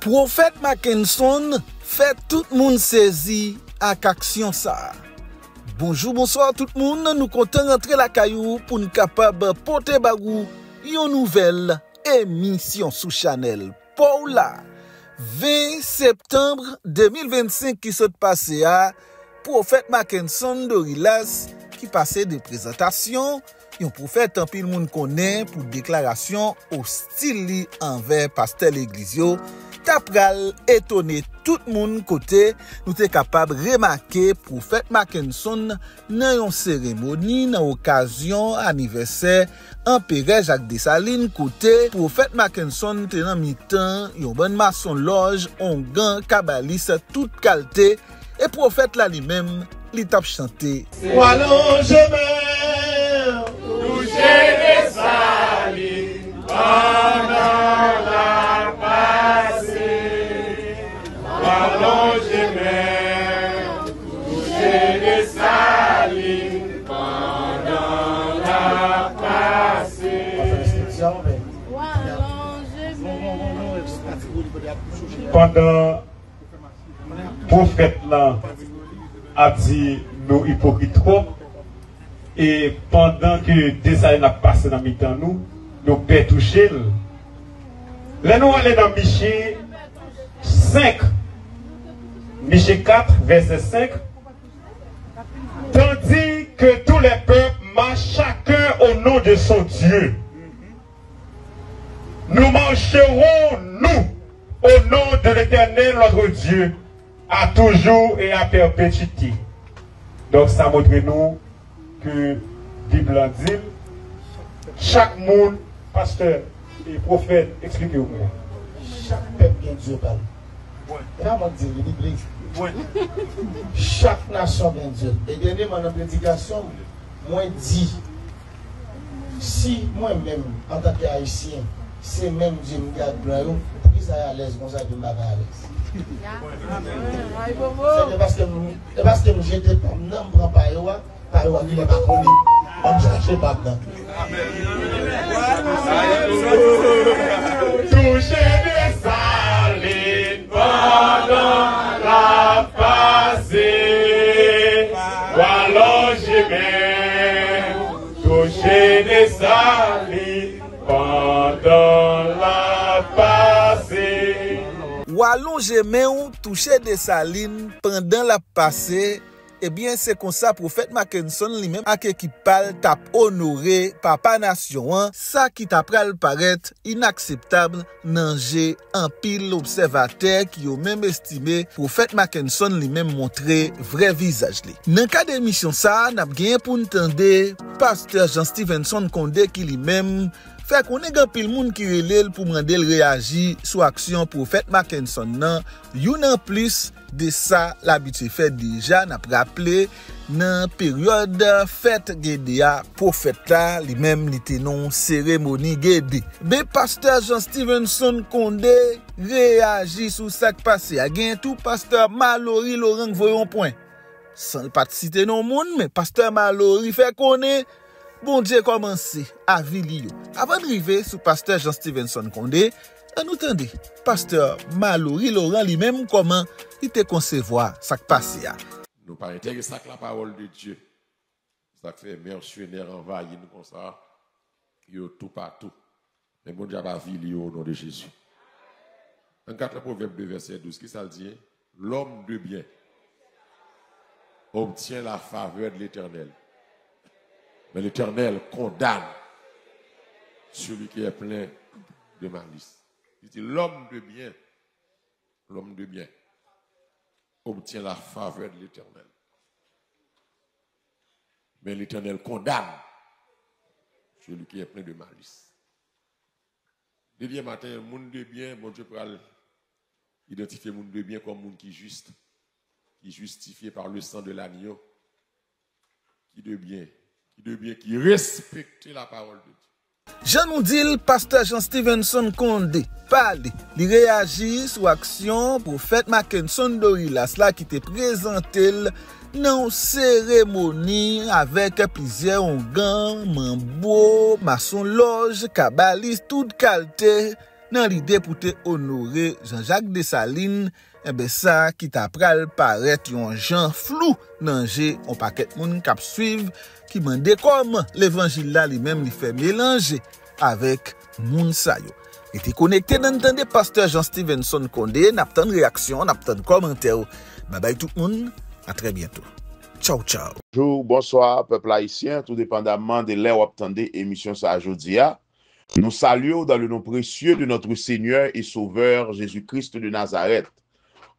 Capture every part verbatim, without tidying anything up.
Pwofèt Mackenson fè tout moun sezi ak aksyon sa a. Bonjou, bonswa tout moun, nou kontan rantre lakay ou pou n kapab pote ba ou yon nouvèl emisyon sou chanèl pa w la. Ven septanm de mil vennsenk ki sot pase a, Pwofèt Mackenson Dorilas, ki pase de prezantasyon yon pwofèt anpil moun konnen pou deklarasyon ostil li anvè pastè legliz yo, ta pral etone tout moun kote nou te kapab remake Pwofèt Mackenson nan yon seremoni nan okazyon anivèsè Anperè Jak Desalin, kote Pwofèt Mackenson te nan mitan yon bann masonlòj, ongan, kabalis tout kalte, e pwofèt la li menm, li t ap chante. Ou alonje men w, touche Desalin pandan l ap pase. Ou alonje men w, touche Desalin pandan l ap pase. Pandan pwofèt lan ap di nou ipokrit twòp, e pandan ke Desalin ap pase nan mitan nou, nou pè touche l. Lè nou ale nan Miche senk, Miche kat, vèsè senk, tandis que tous les peuples marchent chacun au nom de son Dieu. Nous marcherons, nous, au nom de l'Éternel notre Dieu, à toujours et à perpétuité. Donk, sa montre nou ke Bib la di l, chak moun, pastè e pwofèt, eksplike yo pou mwen. Chak pèp gen Dye pa l. E pa mwen k di l, Bib la di. Chak nasyon gen Dye l. E dènyèman, nan predikasyon m, mwen di, si mwen menm, antanke Ayisyen, se menm Dye m gen ak blan yo, poukisa y alèz konsa epi m pa ka alèz? Se, e paske m, e paske m jete pa m nan, m pran pa yo a, pa yo a ki lè pa konnen. Ban m chache pa m nan. Touche Desalin pandan l ap pase. Ou alonje men w, touche Desalin pandan l ap pase. Ou alonje men w, touche Desalin pandan l ap pase. Ebyen, se konsa Pwofèt Mackenson li menm ak ekip pa l t ap onore Papa Nasyon an, sa ki ta pral parèt inakseptab nan je anpil obsèvatè ki yo menm estime Pwofèt Mackenson li menm montre vrè vizaj li. Nan kad emisyon sa a, n ap genyen pou n tande Pastè Jean Stevenson Condé ki li menm fè konnen gen anpil moun ki rele l pou mande l reyaji sou aksyon Pwofèt Mackenson nan, youn anplis de sa l abitye fè deja. N ap raple, nan peryòd fèt Gede a, pwofèt la, li menm, li te nan yon seremoni Gede. Men Pastè Jean Stevenson Condé reyaji sou sa k pase a. Gen tou Pastè Malory Laurent k voye yon pwen. San l pa t site non moun, men Pastè Malory fè konnen Bondye kòmanse avili yo. Avan n rive sou Pastè Jean Stevenson Condé, ann nou tande Pastè Malory Laurent li menm kòman li te konsevwa sa k pase a. Nou pa enterese ak lapawòl de Dye. Sa k fè mèsenè anvayi nou konsa, yo toupatou. Men Bondye ap avili yo o non de Jezi. Ann gade nan Pwovèb de vèsè douz, kisa l di? L'homme de bien obtient la faveur de l'Éternel, mais l'Éternel condamne celui qui est plein de malice. Li di, l'homme de bien, l'homme de bien obtient la faveur de l'Éternel. Mais l'Éternel condamne celui qui est plein de malice. Demyen maten, moun de byen, Bondye pral idantifye moun de byen kòm moun ki jis, ki jistifye par le sang de l'agneau, ki de byen, ki de byen, ki respekte la parole de Dieu. Jan nou di l, Pastè Jean Stevenson Condé pale. Li reyaji sou aksyon Pwofèt Mackenson Dorilas la ki te prezante l nan yon seremoni avèk plizyè ongan, manbo, masonlòj, kabalis, tout kalte, nan lide pou te onore Jean-Jacques Dessalines, enben sa ki ta pral parèt yon jan flou nan je yon pakèt moun k ap swiv, ki mande kòman levanjil la li menm li fè melanje avèk moun sa yo. Rete konekte nan tande pastè Jean Stevenson Condé, n ap tann reyaksyon, n ap tann kòmantè w. Babay tout moun, a trè byento. Tchaw, tchaw. Bonjou, bonswa, pèp ayisyen, tou depandamman de lè w ap tande emisyon sa a jodi a. Nous saluons dans le nom précieux de notre Seigneur et Sauveur Jésus-Christ de Nazareth.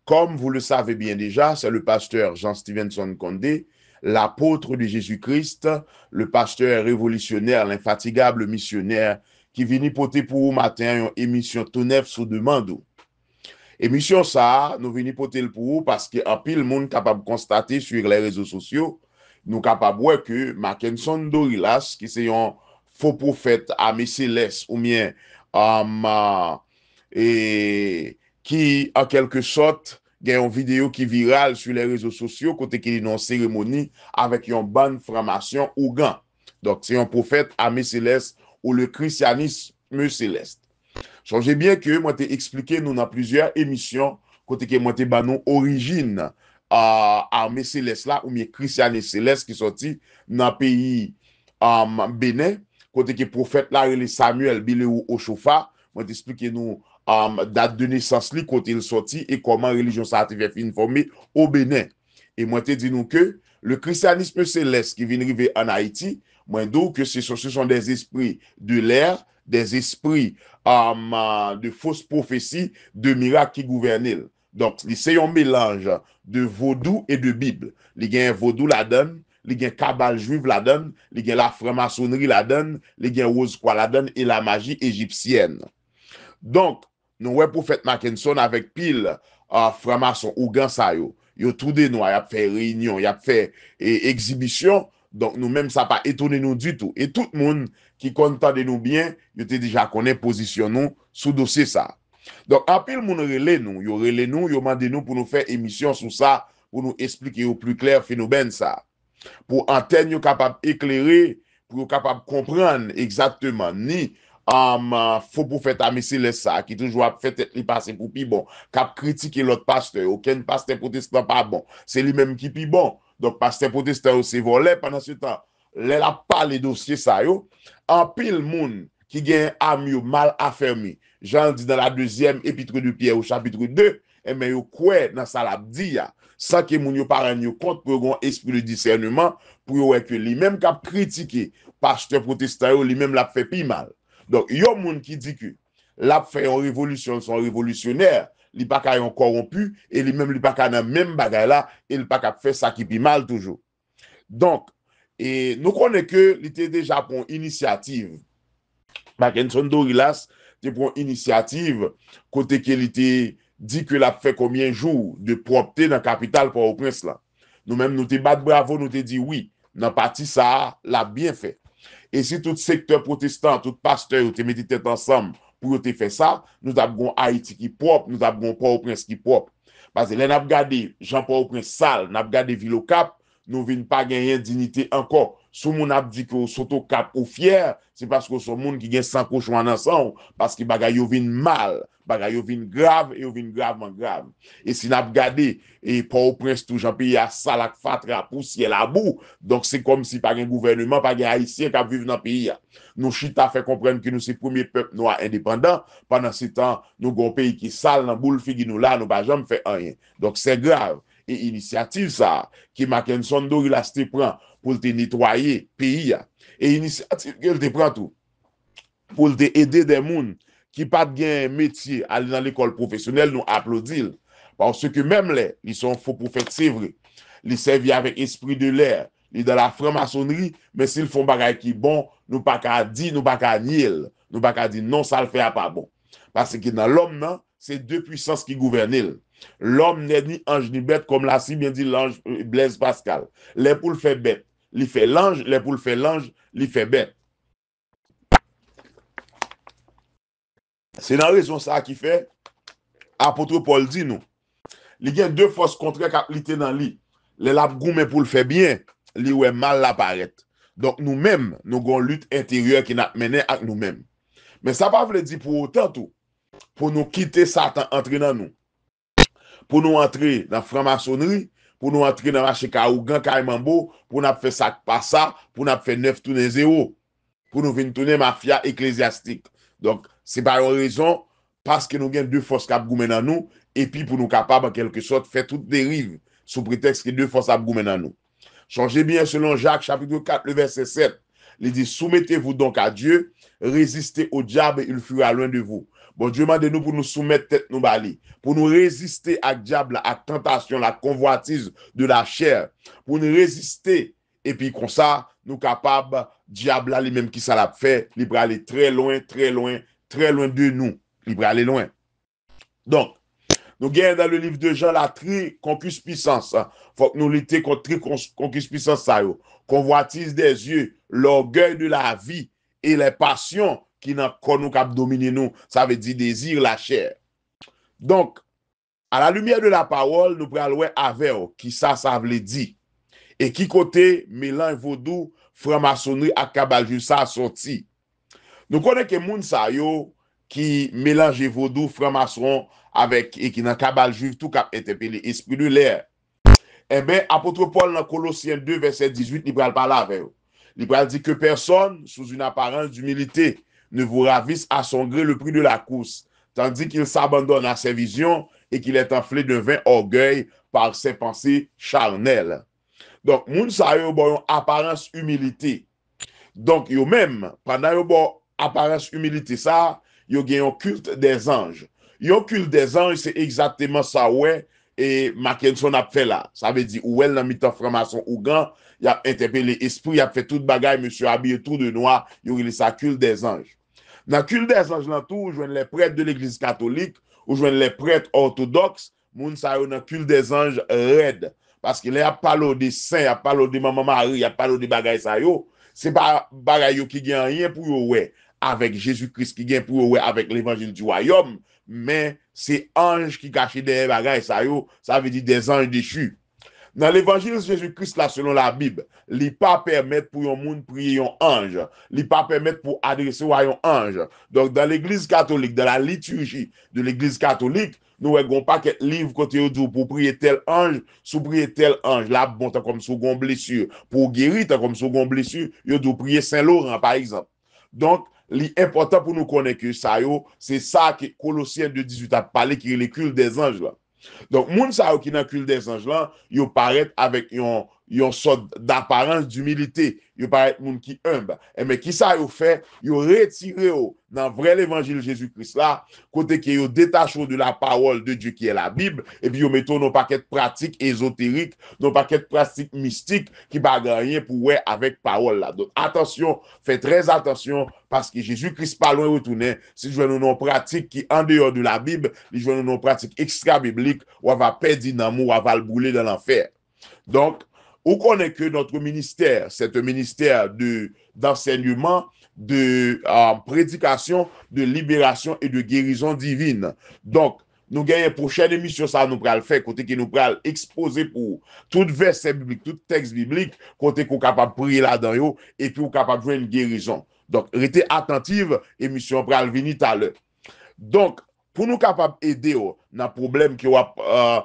Comme vous le savez bien déjà, c'est le pasteur Jean Stevenson Condé, l'apôtre de Jésus-Christ, le pasteur révolutionnaire, l'infatigable missionnaire, ki vini pote pou ou maten an yon emisyon tou nèf sou demann ou. Emisyon sa a, nou vini pote l pou ou paske anpil moun kapab konstate sur les réseaux sociaux, nou kapab wè ke Mackenson Dorilas, ki se yon fo pwofèt ame selès oubyen, um, e, ki, an kèlke sòt, gen yon videyo ki viral sur les réseaux sociaux kote ke li nan yon seremoni avèk yon bann franmasyon ougan. Donk, se yon pwofèt ame selès ou le christianisme céleste. Sonje byen ke mwen te eksplike nou nan plizyè emisyon kote ke mwen te ban nou orijin, ah, ame selès la oubyen christianisme céleste ki sòti nan peyi, ah, Benen, kote ke pwofèt la rele Samuel Bilewu Ochofa. Mwen te eksplike nou, ah, dat de nesans li, kote l sòti e kòman relijyon sa a te fè fin fòme o Benen. E mwen te di nou ke le christianisme céleste ki vin rive ann Ayiti, mwen di w ke se, ce sont des esprits de l'air, des esprits, um, de fausses prophéties, de mirak ki gouvène l. Donk, li se yon melanj de vodou e de bib. Li gen vodou ladan l, li gen kabal jwif ladan l, li gen lafranmasonri ladan l, li gen wozkwa ladan l e lamaji ejipsyèn. Donk, nou wè pwofèt Mackenson avèk pil, ah, franmason ougan sa yo. Yo tou de nwa, y ap fè reyinyon, y ap fè, e, egzibisyon. Donk, nou menm, sa pa etone nou ditou. E tout moun ki konn tande nou byen, yo te deja konnen pozisyon nou sou dosye sa. Donk, anpil moun rele nou, yo rele nou, yo mande nou pou nou fè emisyon sou sa, pou nou eksplike yo pli klè fenomèn sa. Pou antèn yo kapab eklere, pou yo kapab konprann egzakteman ni, um, fo pwofèt ame selès sa a ki toujou ap fè tèt li pase pou pi bon, k ap kritike lòt pastè yo. Okenn pastè pwotestan pa bon. Se li menm ki pi bon. Donk, pastè pwotestan yo se vòlè. Pandansetan, lè l ap pale dosye sa yo, anpil moun ki gen am yo mal afèmi, jan l di dans la deuxième épître de Pierre au chapitre deux, enben, yo kwè nan sa l ap di a, san ke moun yo pa rann yo kont pou yo gen yon espri de disèneman, pou yo wè ke li menm k ap kritike pastè pwotestan yo, li menm l ap fè pi mal. Donk, yon moun ki di ke l ap fè yon revolisyon, l se yon revolisyonè, li pa ka yon kòwonpi, e li menm li pa ka nan menm bagay la, e l pa ka ap fè sa ki pi mal toujou. Donk, e nou konnen ke li te deja pran yon inisyativ. Mackenson Dorilas te pran yon inisyativ kote ke li te di ke l ap fè konbyen jou de pwòpte nan kapital Pòtoprens lan. Nou menm, nou te bat bravo, nou te di wi, nan pati sa a, l ap byen fè. E si tout sektè pwotestan, tout pastè yo te mete tèt ansanm pou yo te fè sa, nou t ap gen yon Ayiti ki pwòp, nou t ap gen yon Pòtoprens ki pwòp. Paske lè n ap gade jan Pòtoprens sal, n ap gade vil Okap, nou vin pa genyen diyite ankò. Si yon moun ap di ke w sot Okap ou fyè, se paske w se yon moun ki gen san kochon an nan san w, paske bagay yo vin mal, bagay yo vin grav, e yo vin gravman grav. E si n ap gade, e Pòtoprens tou, jan peyi a sal ak fatra, pousyè, labou, donk se kòmsi pa gen gouvèneman, pa gen Ayisyen k ap viv nan peyi a. Nou chita fè konprann ke nou se premye pèp nwa endepandan, pandansetan, nou gen yon peyi ki sal nan boul figi nou la, nou pa janm fè anyen. Donk, se grav. E inisyativ sa a ke Mackenson Dorilas te pran pou l te netwaye peyi a, e inisyativ ke l te pran tou pou l te ede de moun ki pa t gen metye ale nan lekòl pwofesyonèl, nou aplodi l. Paske menm lè li se yon fo pwofèt, se vre, li sèvi avèk espri de lè, li dan la franmasonri, men si l fè yon bagay ki bon, nou pa ka di, nou pa ka nye l, nou pa ka di non, sa l fè a pa bon. Paske nan lòm nan, se de pwisans ki gouvène l. Lòm nè ni anj ni bèt, kòm l a si byen di lanj, euh, Blaise Pascal. Lè pou l fè bèt, li fè lanj, lè pou l fè lanj, li fè bèt. Se nan rezon sa a ki fè apot Pòl di nou, li gen de fòs kontrè k ap lite nan li. Lè l ap goumen pou l fè byen, li wè mal la parèt. Donk, nou menm, nou gen yon lit enteryè ke n ap mennen ak nou menm. Men sa pa vle di pou otan tou pou nou kite Satan antre nan nou, pou nou antre nan franmasonri, pou nou antre nan mache ka ougan, kay manbo, pou n ap fè sa k pa sa, pou n ap fè nèf tounen zewo, pou nou vin tounen mafya eklezyastik. Donk, se pa yon rezon, paske nou gen de fòs k ap goumen nan nou, epi pou nou kapab, an kèlke sòt, fè tout deriv sou pretèks ke de fòs ap goumen nan nou. Sonje byen, selon Jak, chapit kat, le vèsè sèt, li di, Soumettez-vous donc à Dieu, résistez au diable et il fuira loin de vous. Bondye mande nou pou nou soumèt tèt nou ba li, pou nou reziste ak dyab la, ak tantasyon la, ak konvwatiz de la chè, pou nou reziste, epi konsa, nou kapab, dyab la, li menm, kisa l ap fè? Li prale trè lwen, trè lwen, trè lwen de nou. Li prale lwen. Donk, nou gen dans le livre de Jean la triconcupiscence. Fòk nou lite kont tri kon- konkispizans sa yo. Convoitise des yeux, l'orgueil de la vie et les passions ki nan kò nou k ap domine nou. Sa vle di dezi lachè. Donk, à la lumière de la parole, nou pral wè avè w kisa sa vle di. E ki kote melanj vodou, franmasonri ak kabal jwi sa sòti. Nou konnen ke moun sa yo ki melanje vodou, franmason avèk, e ki nan kabal jwif tou k ap entèpele espri de lè. Enben, apot Pòl nan Kolosyen de vèsè dizuit, li pral pale avè yo. Li pral di, Que personne, sous une apparence d'humilité, ne vous ravisse à son gré le prix de la course, tandis qu'il s'abandonne à ses visions et qu'il est enflé d'un vain orgueil par ses pensées charnelles. Donk, moun sa yo ba w yon aparans imilite. Donk, yo menm, pandan yo ba w aparans imilite sa, yo gen yon culte des anges. Yon culte des anges, se egzakteman sa w wè e Mackenson ap fè la. Sa vle di, ou wè l nan mitan franmason ougan, y ap entèpele espri, y ap fè tout bagay, mesye abiye tou de nwa, yo rele sa culte des anges. Nan culte des anges lan tou, ou jwenn les prêtres de l'église catholique, ou jwenn les prêtres orthodoxes, moun sa yo nan culte des anges rèd. Paske lè y ap pale w de sen, y ap pale w de Manman Mari, y ap pale w de bagay sa yo, se pa bagay yo ki gen anyen pou yo wè avèk Jezi Kris, ki gen pou yo wè avèk levanjil di wayòm, men se anj ki kache dèyè bagay sa yo, sa vle di des anges déchus. Nan levanjil Jezi Kris la, selon Labib, li pa pèmèt pou yon moun priye yon anj. Li pa pèmèt pou adrese w a yon anj. Donk, dans l'église catholique, dans la liturgie de l'église catholique, nou wè gen yon pakèt liv kote yo di w pou w priye tèl anj, si w priye tèl anj, l ap bon, tankòm si w gen yon blesi, pou w geri, tankòm si w gen yon blesi, yo di w priye Sen Loran, pa egzanp. Donk, li enpòtan pou nou konnen ke sa yo, se sa ke Kolosyen de dizuit ap pale, ki rele culte des anges lan. Donk, moun sa yo ki nan culte des anges lan, yo parèt avèk yon, yon sòt d'aparans d'imilite. Yo parèt moun ki enb. Enben, kisa yo fè? Yo retire w nan vrè levanjil Jezi Kris la, kote ke yo detache w de la parole de Dieu qui est la Bible, epi yo mete w nan yon pakèt pratik ezoterik, nan yon pakèt pratik mistik ki pa gen anyen pou wè avèk pawòl la. Donk, atansyon, fè trè atansyon, paske Jezi Kris pa lwen retounen. Si l jwenn ou nan yon pratik ki andeyò de Labib, li jwenn ou nan yon pratik ekstra biblik, w ava pèdi nanm ou, w ava al boule nan lanfè. Donk, ou konnen ke notre ministère, c'est un ministère de, d'enseignement, de, euh, prédication, de libération et de guérison divine. Donk, nou genyen pwochèn emisyon sa nou pral fè, kote ke nou pral ekspoze pou ou tout vèsè biblik, tout tèks biblik, kote ke w kapab priye ladan yo, epi w kapab jwenn gerizon. Donk, rete atantiv, emisyon an pral vini talè. Donk, pou nou kapab ede w nan pwoblèm ke w ap, euh,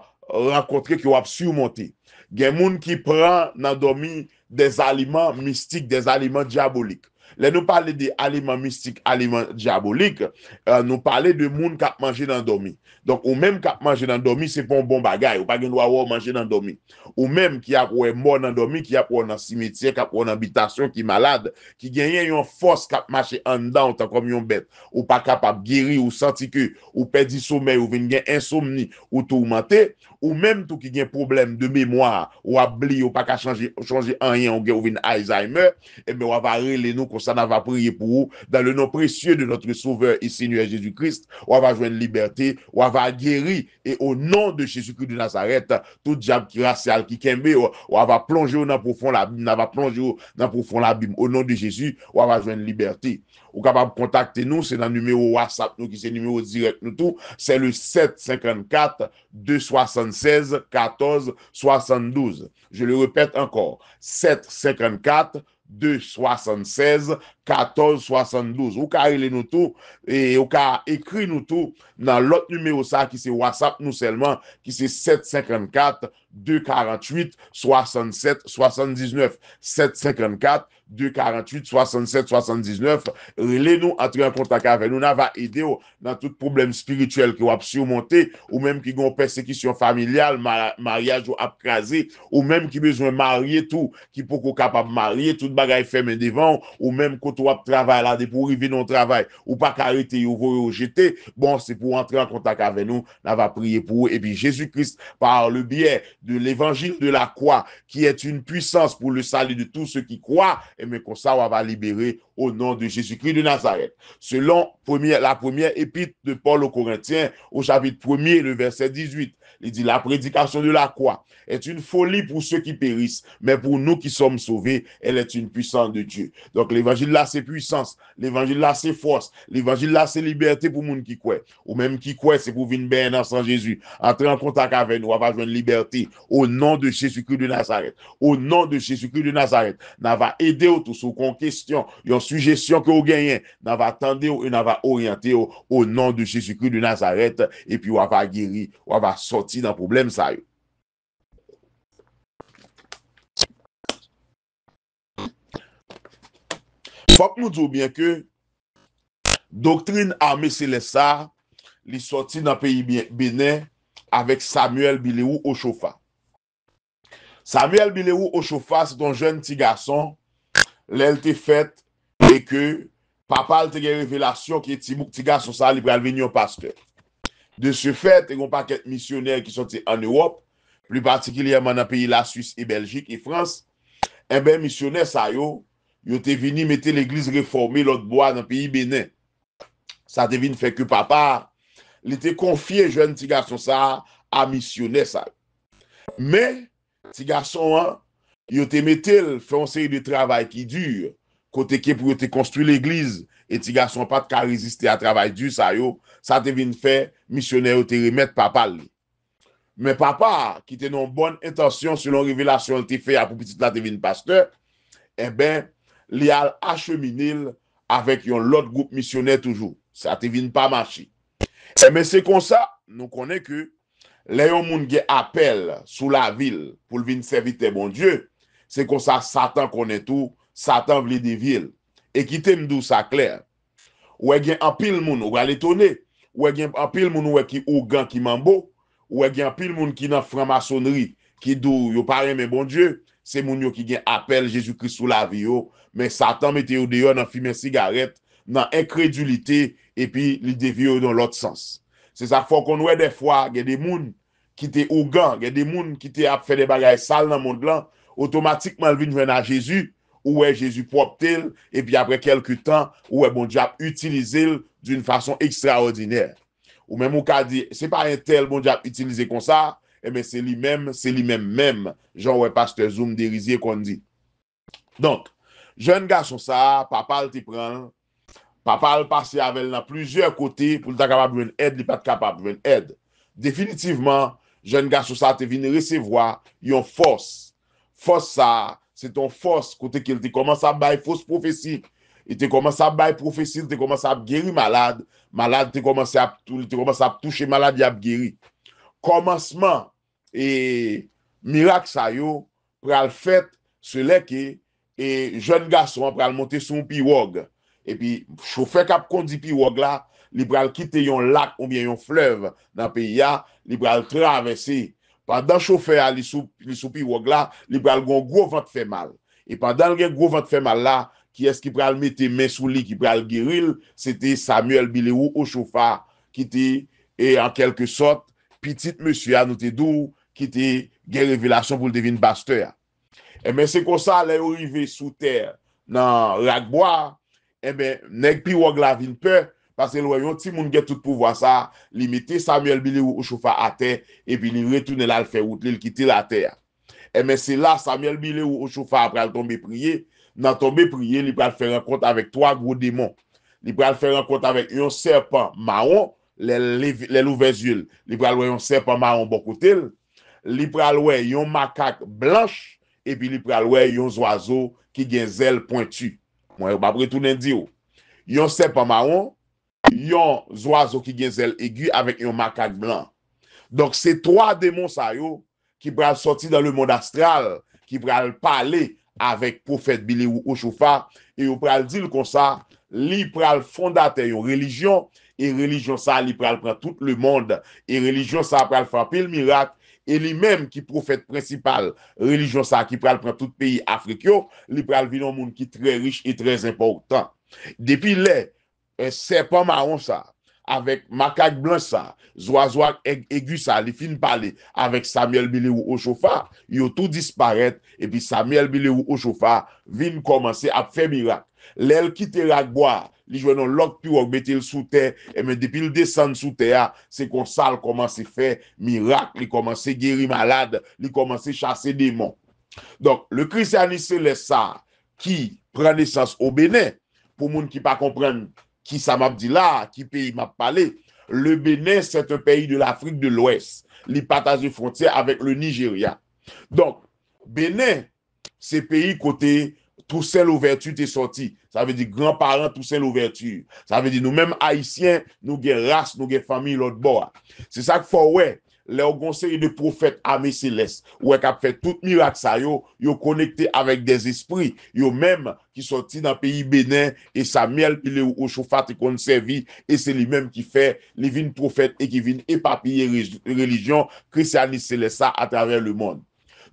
rankontre, ke w ap simonte. Gen moun ki pran nan dòmi des aliments mystiques, des aliments diaboliques. Lè nou pale de aliman mistik, aliman dyabolik, euh, nou pale de moun k ap manje nan dòmi. Donk, ou menm k ap manje nan dòmi, se pa yon bon bagay. Ou pa gen dwa wè w manje nan dòmi. Ou menm ki ap wè mò nan dòmi, ki ap wè w nan simetyè, k ap wè w nan bitasyon, ki malad, ki genyen yon fòs k ap mache anndan w tankòm yon bèt. Ou pa kapab geri, ou santi ke ou pèdi somèy, ou vin gen ensomni, ou toumante, ou menm tou ki gen pwoblèm de memwa, w ap bliye, ou pa ka chanje, chonje anyen, ou gen, ou vin Alzheimer, ebyen, w ava rele nou, konsa n ava priye pou ou, dans le nom précieux de notre Sauveur et Seigneur Jésus-Christ, w ava jwenn libète, w ava geri, e au nom de Jésus-Christ de Nazareth, tout dyab ki rasyal, ki kenbe w, w ava plonje w nan pwofon labim, n ava plonje w nan pwofon labim, au nom de Jésus, w ava jwenn libète. Ou kapab kontakte nou, se nan nimewo WhatsApp nou ki se nimewo dirèk nou tou, c'est le sept cinquante-quatre, deux soixante-seize, quatorze soixante-douze. Je le répète encore, sept cinquante-quatre, deux soixante-seize, katòz swasanndouz. Ou ka rele nou tou, e ou ka ekri nou tou nan lòt nimewo sa ki se WhatsApp nou sèlman, ki se sèt senkannkat de karanntuit swasannsèt swasanndisnèf. Sèt senkannkat de karanntuit swasannsèt swasanndisnèf. Rele nou, antre an kontak avè nou, n a va ede w nan tout pwoblèm espirityèl ke w ap simonte, ou menm ki gen yon pèsekisyon familyal, ma-, maryaj ou ap kraze, ou menm ki bezwen marye tou, ki poko kapab marye, tout bagay fèmen devan w, ou menm kote w ap travay la, depi w rive nan yon travay, ou pa ka rete, yo voye w jete, bon, se pou w antre an kontak avè nou, n a va priye pou ou, epi Jezi Kris, par le biais de l'évangile de la croix, qui est une puissance pour le salut de tous ceux qui croient, e men konsa w a va libere au nom de Jésus-Christ de Nazareth. Selon première, la première épître de Paul aux Corinthiens, au chapitre premier, le verset dix-huit, li di, la prédication de la croix est une folie pour ceux qui périssent, mais pour nous qui sommes sauvés, elle est une puissance de Dieu. Donk, levanjil la se pwisans, levanjil la se fòs, levanjil la se libète pou moun ki kwè. Ou menm ki kwè, se pou vin benyen nan san Jezi. Antre an kontak avè nou, w a va jwenn libète. O non de Jezikri de Nazarèt. O non de Jezikri de Nazarèt. N a va ede w tou si w gen yon kesyon, yon sijesyon ke w genyen. N a va tande w e n a va oryante w. O non de Jezikri de Nazarèt. Epi w a va geri, w a va sòti nan pwoblèm sa yo. Fòk nou di w byen ke doktrin ame selès sa a, li sòti nan peyi Byen-, Benin avèk Samuel Bilewu Ochofa. Samuel Bilewu Ochofa, se t on jèn ti gason, lè l te fèt, e ke papa l te gen revelasyon ke ti bou-, ti gason sa a, li pral vin yon pastè. De ce fait, te gen yon pakèt misyonè ki sòti ann Ewòp, pli patikilyèman nan peyi Laswis e Bèljik e Frans, enben, misyonè sa yo, yo te vini mete legliz refòme lòt bò a nan peyi Benin. Sa te vin fè ke papa a, li te konfye jèn ti gason sa a a misyonè sa yo. Men, ti gason an, yo te mete l fè yon seri de travay ki di, kote ke pou yo te konstwi legliz, e ti gason an pa t ka reziste a travay di sa yo, sa te vin fè misyonè yo te remèt papa l li. Men papa a, ki te nan yon bòn entansyon selon revelasyon l te fè a pou pitit la te vin pastè, enben, li al achemine l avèk yon lòt gwoup misyonè toujou. Sa te vin pa mache. Enben, se konsa, nou konnen ke lè yon moun gen apèl sou lavi l pou l vin sèvitè Bondye, se konsa Satan konnen tou, Satan vle devye l. E kite m di w sa klè, ou wè gen anpil moun, ou pral etone, ou wè gen anpil moun ou wè ki ougan, ki manbo, ou wè gen anpil moun ki nan franmasonri, ki di w yo pa renmen Bondye, se moun yo ki gen apèl Jezi Kris sou lavi yo, men Satan mete yo deyò nan fimen sigarèt, nan enkredilite, epi li devye yo nan lòt sans. Se sa k fè w konn wè dèfwa, gen de moun ki te ougan, gen de moun ki te ap fè de bagay sal nan mond lan, otomatikman l vin jwenn a Jezi, ou wè Jezi pwòpte l, epi apre kèlke tan, ou wè Bondye ap itilize l d'une façon extraordinaire. Ou menm ou ka di, se pa entèl Bondye ap itilize konsa, enben se li menm, se li menm menm, jan w wè pastè Zoom Derizye konn di. Donk, jèn gason sa a, papa l te pran l, papa l pase avè l nan plizyè kote pou l ta kapab jwenn èd, li pa t kapab jwenn èd. Definitivman, jèn gason sa a te vin resevwa yon fòs. Fòs sa a, se te yon fòs kote ke l te kòmanse ap bay fos pwofesi. Li te kòmanse ap bay pwofesi, li te kòmanse ap geri malad. Malad te kòmanse ap tou-, li te kòmanse ap touche malad, y ap geri. Kòmansman e mirak sa yo pral fèt se lè ke e jèn gason an pral monte sou yon piwòg. Epi chofè k ap kondi piwòg la, li pral kite yon lak oubyen yon flèv nan peyi a, li pral travèse. Pandan chofè a li sou, li sou piwòg la, li pral gen yon gwo vant fè mal. E pandan l gen gwo vant fè mal la, kiyès ki pral mete men sou li, ki pral geri l? Se te Samuel Bilewu Ochofa, ki te, e an kèlke sòt, pitit mesye a, nou te di w, ki te gen revelasyon pou l te vin pastè a. Enben, se konsa, lè yo rive sou tè nan Rakbwa, enben, nèg piwòg la vin pè, paske l wè yon timoun gen tout pouvwa sa a, li mete Samuel Bilewu Ochofa atè, epi li retounen l al fè wout li, l kite l atè a. Enben, se la Samuel Bilewu Ochofa a pral tonbe priye. Nan tonbe priye, li pral fè rankont avèk twa gwo demon. Li pral fè rankont avèk yon sèpan mawon, lè l leve, lè l ouvè zye l, li pral wè yon sèpan mawon bò kote l. Li pral wè yon makak blanch, epi li pral wè yon zwazo ki gen zèl pwenti. Mwen, m ap retounen di w. Yon sèpan mawon, yon zwazo ki gen zèl egi avèk yon makak blan. Donk, se twa demon sa yo ki pral sòti dans le monde astral, ki pral pale avèk pwofèt Bilewou Ochofa, e yo pral di l konsa, li pral fondatè yon relijyon, e relijyon sa a, li pral pran tout lemonn, e relijyon sa a pral fè anpil mirak, e li menm ki pwofèt prensipal relijyon sa a ki pral pran tout peyi Afrik yo, li pral vin yon moun ki trè rich e trè enpòtan. Depi lè eh, sèpan mawon sa, avèk makak blanch sa, zwazo ak èg egi sa, li fin pale avèk Samuel Bilewou Ochofa, yo tou disparèt, epi Samuel Bilewou Ochofa vin kòmanse ap fè mirak. Lè l kite rak bwa a, li jwenn yon lòk piwòg mete l sou tè, ebyen depi l desann sou tè a, se konsa l kòmanse fè mirak, li kòmanse geri malad, li kòmanse chase demon. Donk, le christianisme céleste sa, ki pran nesans o Benin, pou moun ki pa konprann ki sa m ap di la, ki peyi m ap pale, le Bénin, c'est un pays de l'Afrique de l'Ouest. Li pataje fwontyè avèk le Nigeria. Donk, Benin, se peyi kote Toussaint Louverture te sòti. Sa vle di granparan Toussaint Louverture. Sa vle di nou menm Ayisyen, nou gen ras, nou gen fanmi lòt bò a. Se sa k fè w wè, lè w gen yon seri de pwofèt ame selès, ou wè k ap fè tout mirak sa yo, yo konekte avèk dèzespri, yo menm ki sòti nan peyi Benin, e Samuel Bilewou Ochofa te konn sèvi, e se li menm ki fè li vin pwofèt e ki vin epapiye re-, relijyon krisyanis selès sa atravè lemonn.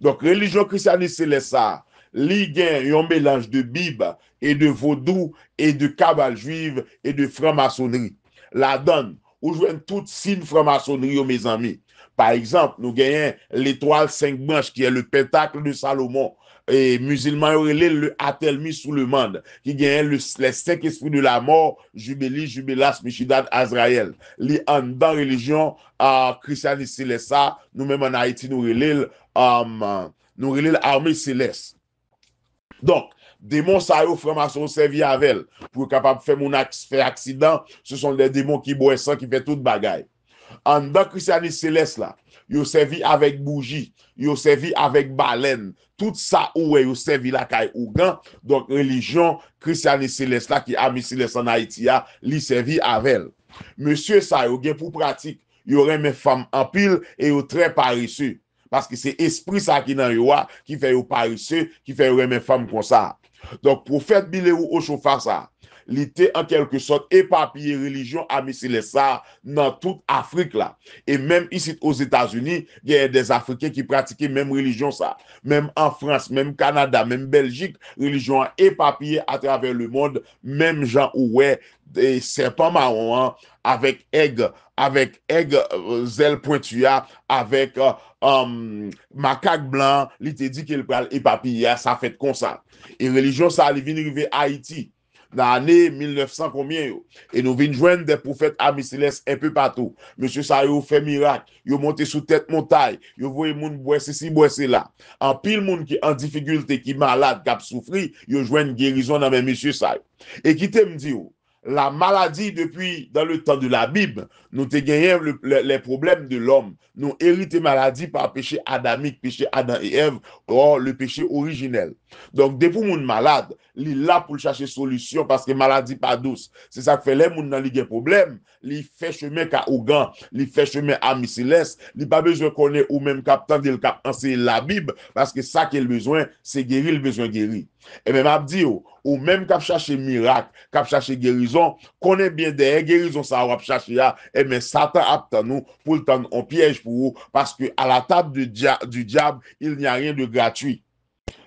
Donk, relijyon krisyanis selès sa, li gen yon melanj de Bib e de vodou e de kabal jwiv e de franmasonri. Ladann, ou jwenn tout siy franmasonri yo, mezanmi. Pa egzanp, nou genyen letwal senk branch, ki est le pentacle de Salomon. E mizilman yo rele l le Atelmi sou lemond, ki genyen le, les cinq esprits de la mort, Jubilee, Jubelas, Michidan, Azrayèl. Li anndan relijyon, ah, krisyanis selès sa, nou menm ann Ayiti, nou rele l, ah, nou rele l ame selès. Donk, demon sa yo, franmason yo sèvi avè l pou yo kapab fè moun ak-, fè aksidan. Se sont des démons ki bwè san, ki fè tout bagay. Anndan krisyanis selès la, yo sèvi avèk bouji, yo sèvi avèk balèn. Tout sa ou wè yo sèvi lakay ougan, donk relijyon krisyanis selès la ki ame selès ann Ayiti a, li sèvi avè l. Mesye sa yo gen pou pratik, yo renmen fanm anpil e yo trè parese. Paske se espri sa ki nan yo a, ki fè yo parese, ki fè yo renmen fanm konsa. Donk, pwofèt Bilewou Ochofa sa, li te an kèlke sòt epapiye relijyon ame selès sa nan tout Afrik la. E menm isit Ozetazini, genyen dè Afriken ki pratike menm relijyon sa. Menm an Frans, menm Kanada, menm Bèljik, relijyon an epapiye atravè lemonn, menm jan ou wè, e, sèpan mawon an, avèk èg, avèk èg, euh, zèl pwenti a, avèk, euh, um, makak blan, li te di ke l pral epapiye a, sa fèt konsa. E relijyon sa, li vin rive Ayiti nan ane mil nèf san konbyen yo. E nou vin jwenn dè pwofèt ame selès enpe patou. Mesye sa yo fè mirak, yo monte sou tèt montay, yo voye moun bwè sesi, bwè sela. Anpil moun ki an difikilte, ki malad, k ap soufri, yo jwenn gerizon nan men mesye sa yo. E kite m di w, la maladie depuis dans le temps de la Bible, nou te genyen le, le, les problèmes de l'homme. Nou erite maladi pa peche adamik, peche Adan e Èv, or le péché originel. Donk, depi yon moun malad, li la pou l chache solisyon, paske maladi pa dous. Se sa k fè lè moun nan li gen pwoblèm, li fè chemen ka ougan, li fè chemen ame selès, li pa bezwen konnen ou menm k ap tande l, k ap anseye l Labib, paske sa ke l bezwen, se geri l bezwen geri. Ebyen, m ap di w, ou menm k ap chache mirak, k ap chache gerizon, konnen byen dèyè gerizon sa a w ap chache a, ebyen, Satan ap tann ou pou l tann on pyèj pou ou, paske à la table de dia-, du diable, il n'y a rien de gratuit.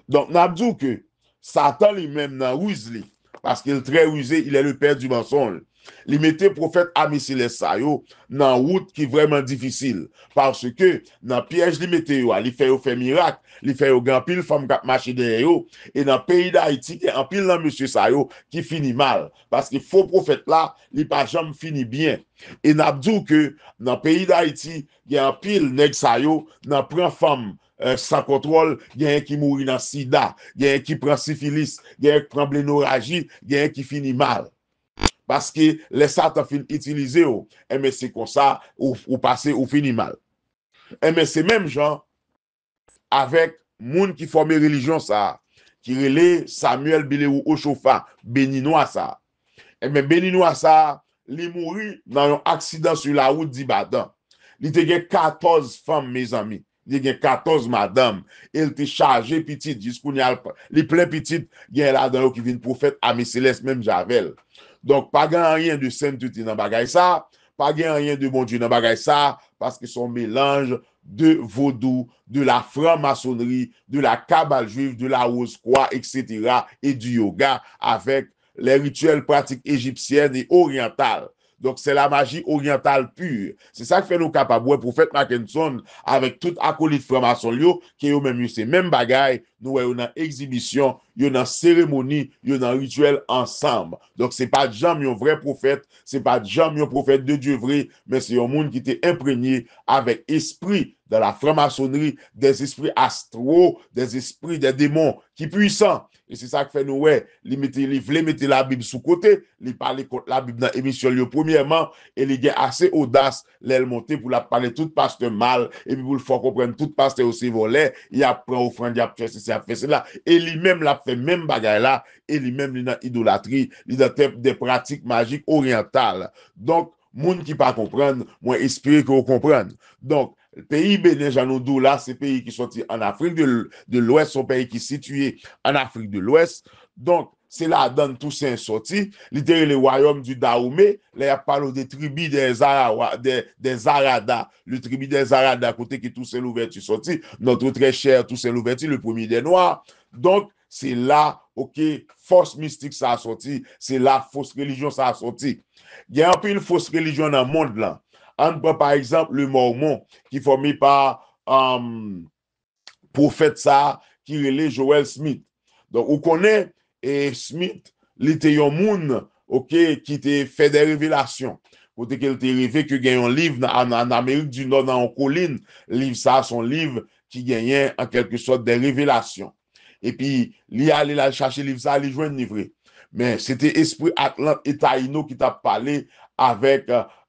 Donk, n ap di w ke Satan li menm nan riz li, paske l trè rize, il est le père du mensonge. Li mete pwofèt ame selès sa yo nan wout ki vrèman difisil, paske nan pyèj li mete yo a, li fè yo fè mirak, li fè yo gen anpil fanm k ap mache dèyè yo, e nan peyi Dayiti, gen anpil nan mesye sa yo ki fini mal, paske fo pwofèt la, li pa janm fini byen. E n ap di w ke nan peyi Dayiti, gen anpil nèg sa yo nan pran fanm, eh, san kontwòl, genyen ki mouri nan sida, genyen ki pran sifilis, genyen ki pran blenoraji, genyen ki fini mal. Paske lè Satan fin itilize w, enben se konsa ou, ou pase, ou fini mal. Enben se menm jan avèk moun ki fòme relijyon sa a, ki rele Samuel Bilewu Ochofa, Beninwa sa a. Ebyen, Beninwa sa a, li mouri nan yon aksidan sou lawout d'Ibadan. Li te gen katòz fanm, mezanmi. Li te gen katòz madanm. E l te chaje pitit. Jis kounye a, li plen pitit. Gen ladan yo ki vin pwofèt ame selès menm jan avè l. Donk, pa gen anyen de sentete nan bagay sa a. Pa gen anyen de Bondye nan bagay sa a. Paske se yon melanj de vodou, de la franc-maçonnerie, de la cabale juive, de la rose croix, et cetera, et du yoga avec les rituels, pratiques égyptiennes et orientales. Donk, c'est la magie orientale pure. Se sa k fè nou kapab wè pwofèt Mackenson avèk tout akolit franmason l yo, ke yo menm yo se menm bagay, nou wè yo nan egzibisyon, yo nan seremoni, yo nan rityèl ansanm. Donk, se pa t janm yon vrè pwofèt, se pa t janm yon pwofèt de Dye vre, men se yon moun ki te enprenye avèk espri dans la franc-maçonnerie, des esprits astraux, des esprits, des démons ki pwisan. E se sa k fè nou wè, li mete, li vle mete Labib sou kote, li pale kont Labib nan emisyon l yo premyèman, e li gen ase odas lè l monte pou l ap pale tout pastè mal, epi pou l fè w konprann tout pastè yo se vòlè, y ap pran ofrann, y ap fè sesi, y ap fè sela, e li menm l ap fè menm bagay la, e li menm li nan idolatri, li nan tèp de pratik majik oryantal. Donk, moun ki pa konprann, mwen espere ke w konprann. Donk, peyi Benen, jan nou di w la, se peyi ki sòti an Afrik de, de Lwès, se yon peyi ki sitiye an Afrik de Lwès. Donk, se ladan Tousen sòti. Li te rele Wayòm di Dawome. Lè y ap pale w de tribi dè Zarawa, dè, dè Zarada, le tribi dè Zarada, kote ke Tousen Louvèti sòti, notre très cher Tousen Louvèti, le premier des Noirs. Donk, se la, oke, fòs mistik sa a sòti, se la fos relijyon sa a sòti. Gen anpil fos relijyon nan mond lan. Ann pran, pa egzanp, le Mòmon, ki fòme pa, um, pwofèt sa a ki rele Joseph Smith. Donk, ou konnen, e Smith, li te yon moun, oke, ki te fè de revelasyon. Kote ke l te reve ke gen yon liv nan, nan, nan Amerik di Nò, nan yon kolin, liv sa a se yon liv ki genyen, an kèlke sòt, de revelasyon. Epi, li ale, l al chache liv sa a, li jwenn li vre. Men, se te espri Atlant e Tayino ki t ap pale avèk,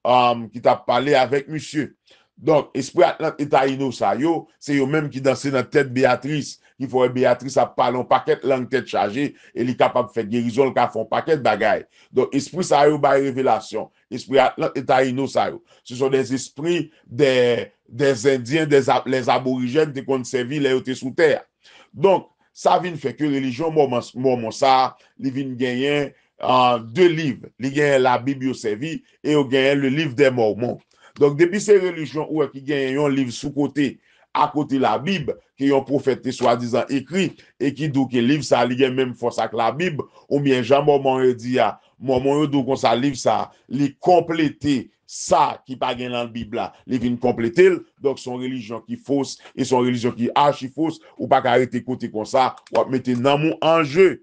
um, ki t ap pale avèk misye. Donk, espri Atlant e Tayino sa yo, se yo menm ki danse nan tèt Beyatris, ki fè wè Beyatris ap pale yon pakèt lang tèt chaje, e li kapab fè gerizon, l ka fè yon pakèt bagay. Donk, espri sa yo bay revelasyon. Espri Atlant e Tayino sa yo. Ce sont des esprits des, des Indiens, des, les Aborigènes te konn sèvi lè yo te sou tè a. Donk, sa vin fè ke relijyon Mòmon, Mòmon sa a, li vin genyen, ah, de liv. Li genyen Labib yo sèvi e yo genyen le Livre des Mormons. Donk, depi se relijyon ou wè ki genyen yon liv sou kote, akote Labib, ke yon pwofèt te swadizan ekri, e ki di w ke liv sa a, li gen menm fòs ak Labib, oubyen jan Mòmon yo di a, Mòmon yo di w konsa, liv sa a, li konplete sa ki pa gen nan Bib la, li vin konplete l. Donk, se yon relijyon ki fos, e se yon relijyon ki achi fos, ou pa ka rete kote konsa, w ap mete nanm ou an je.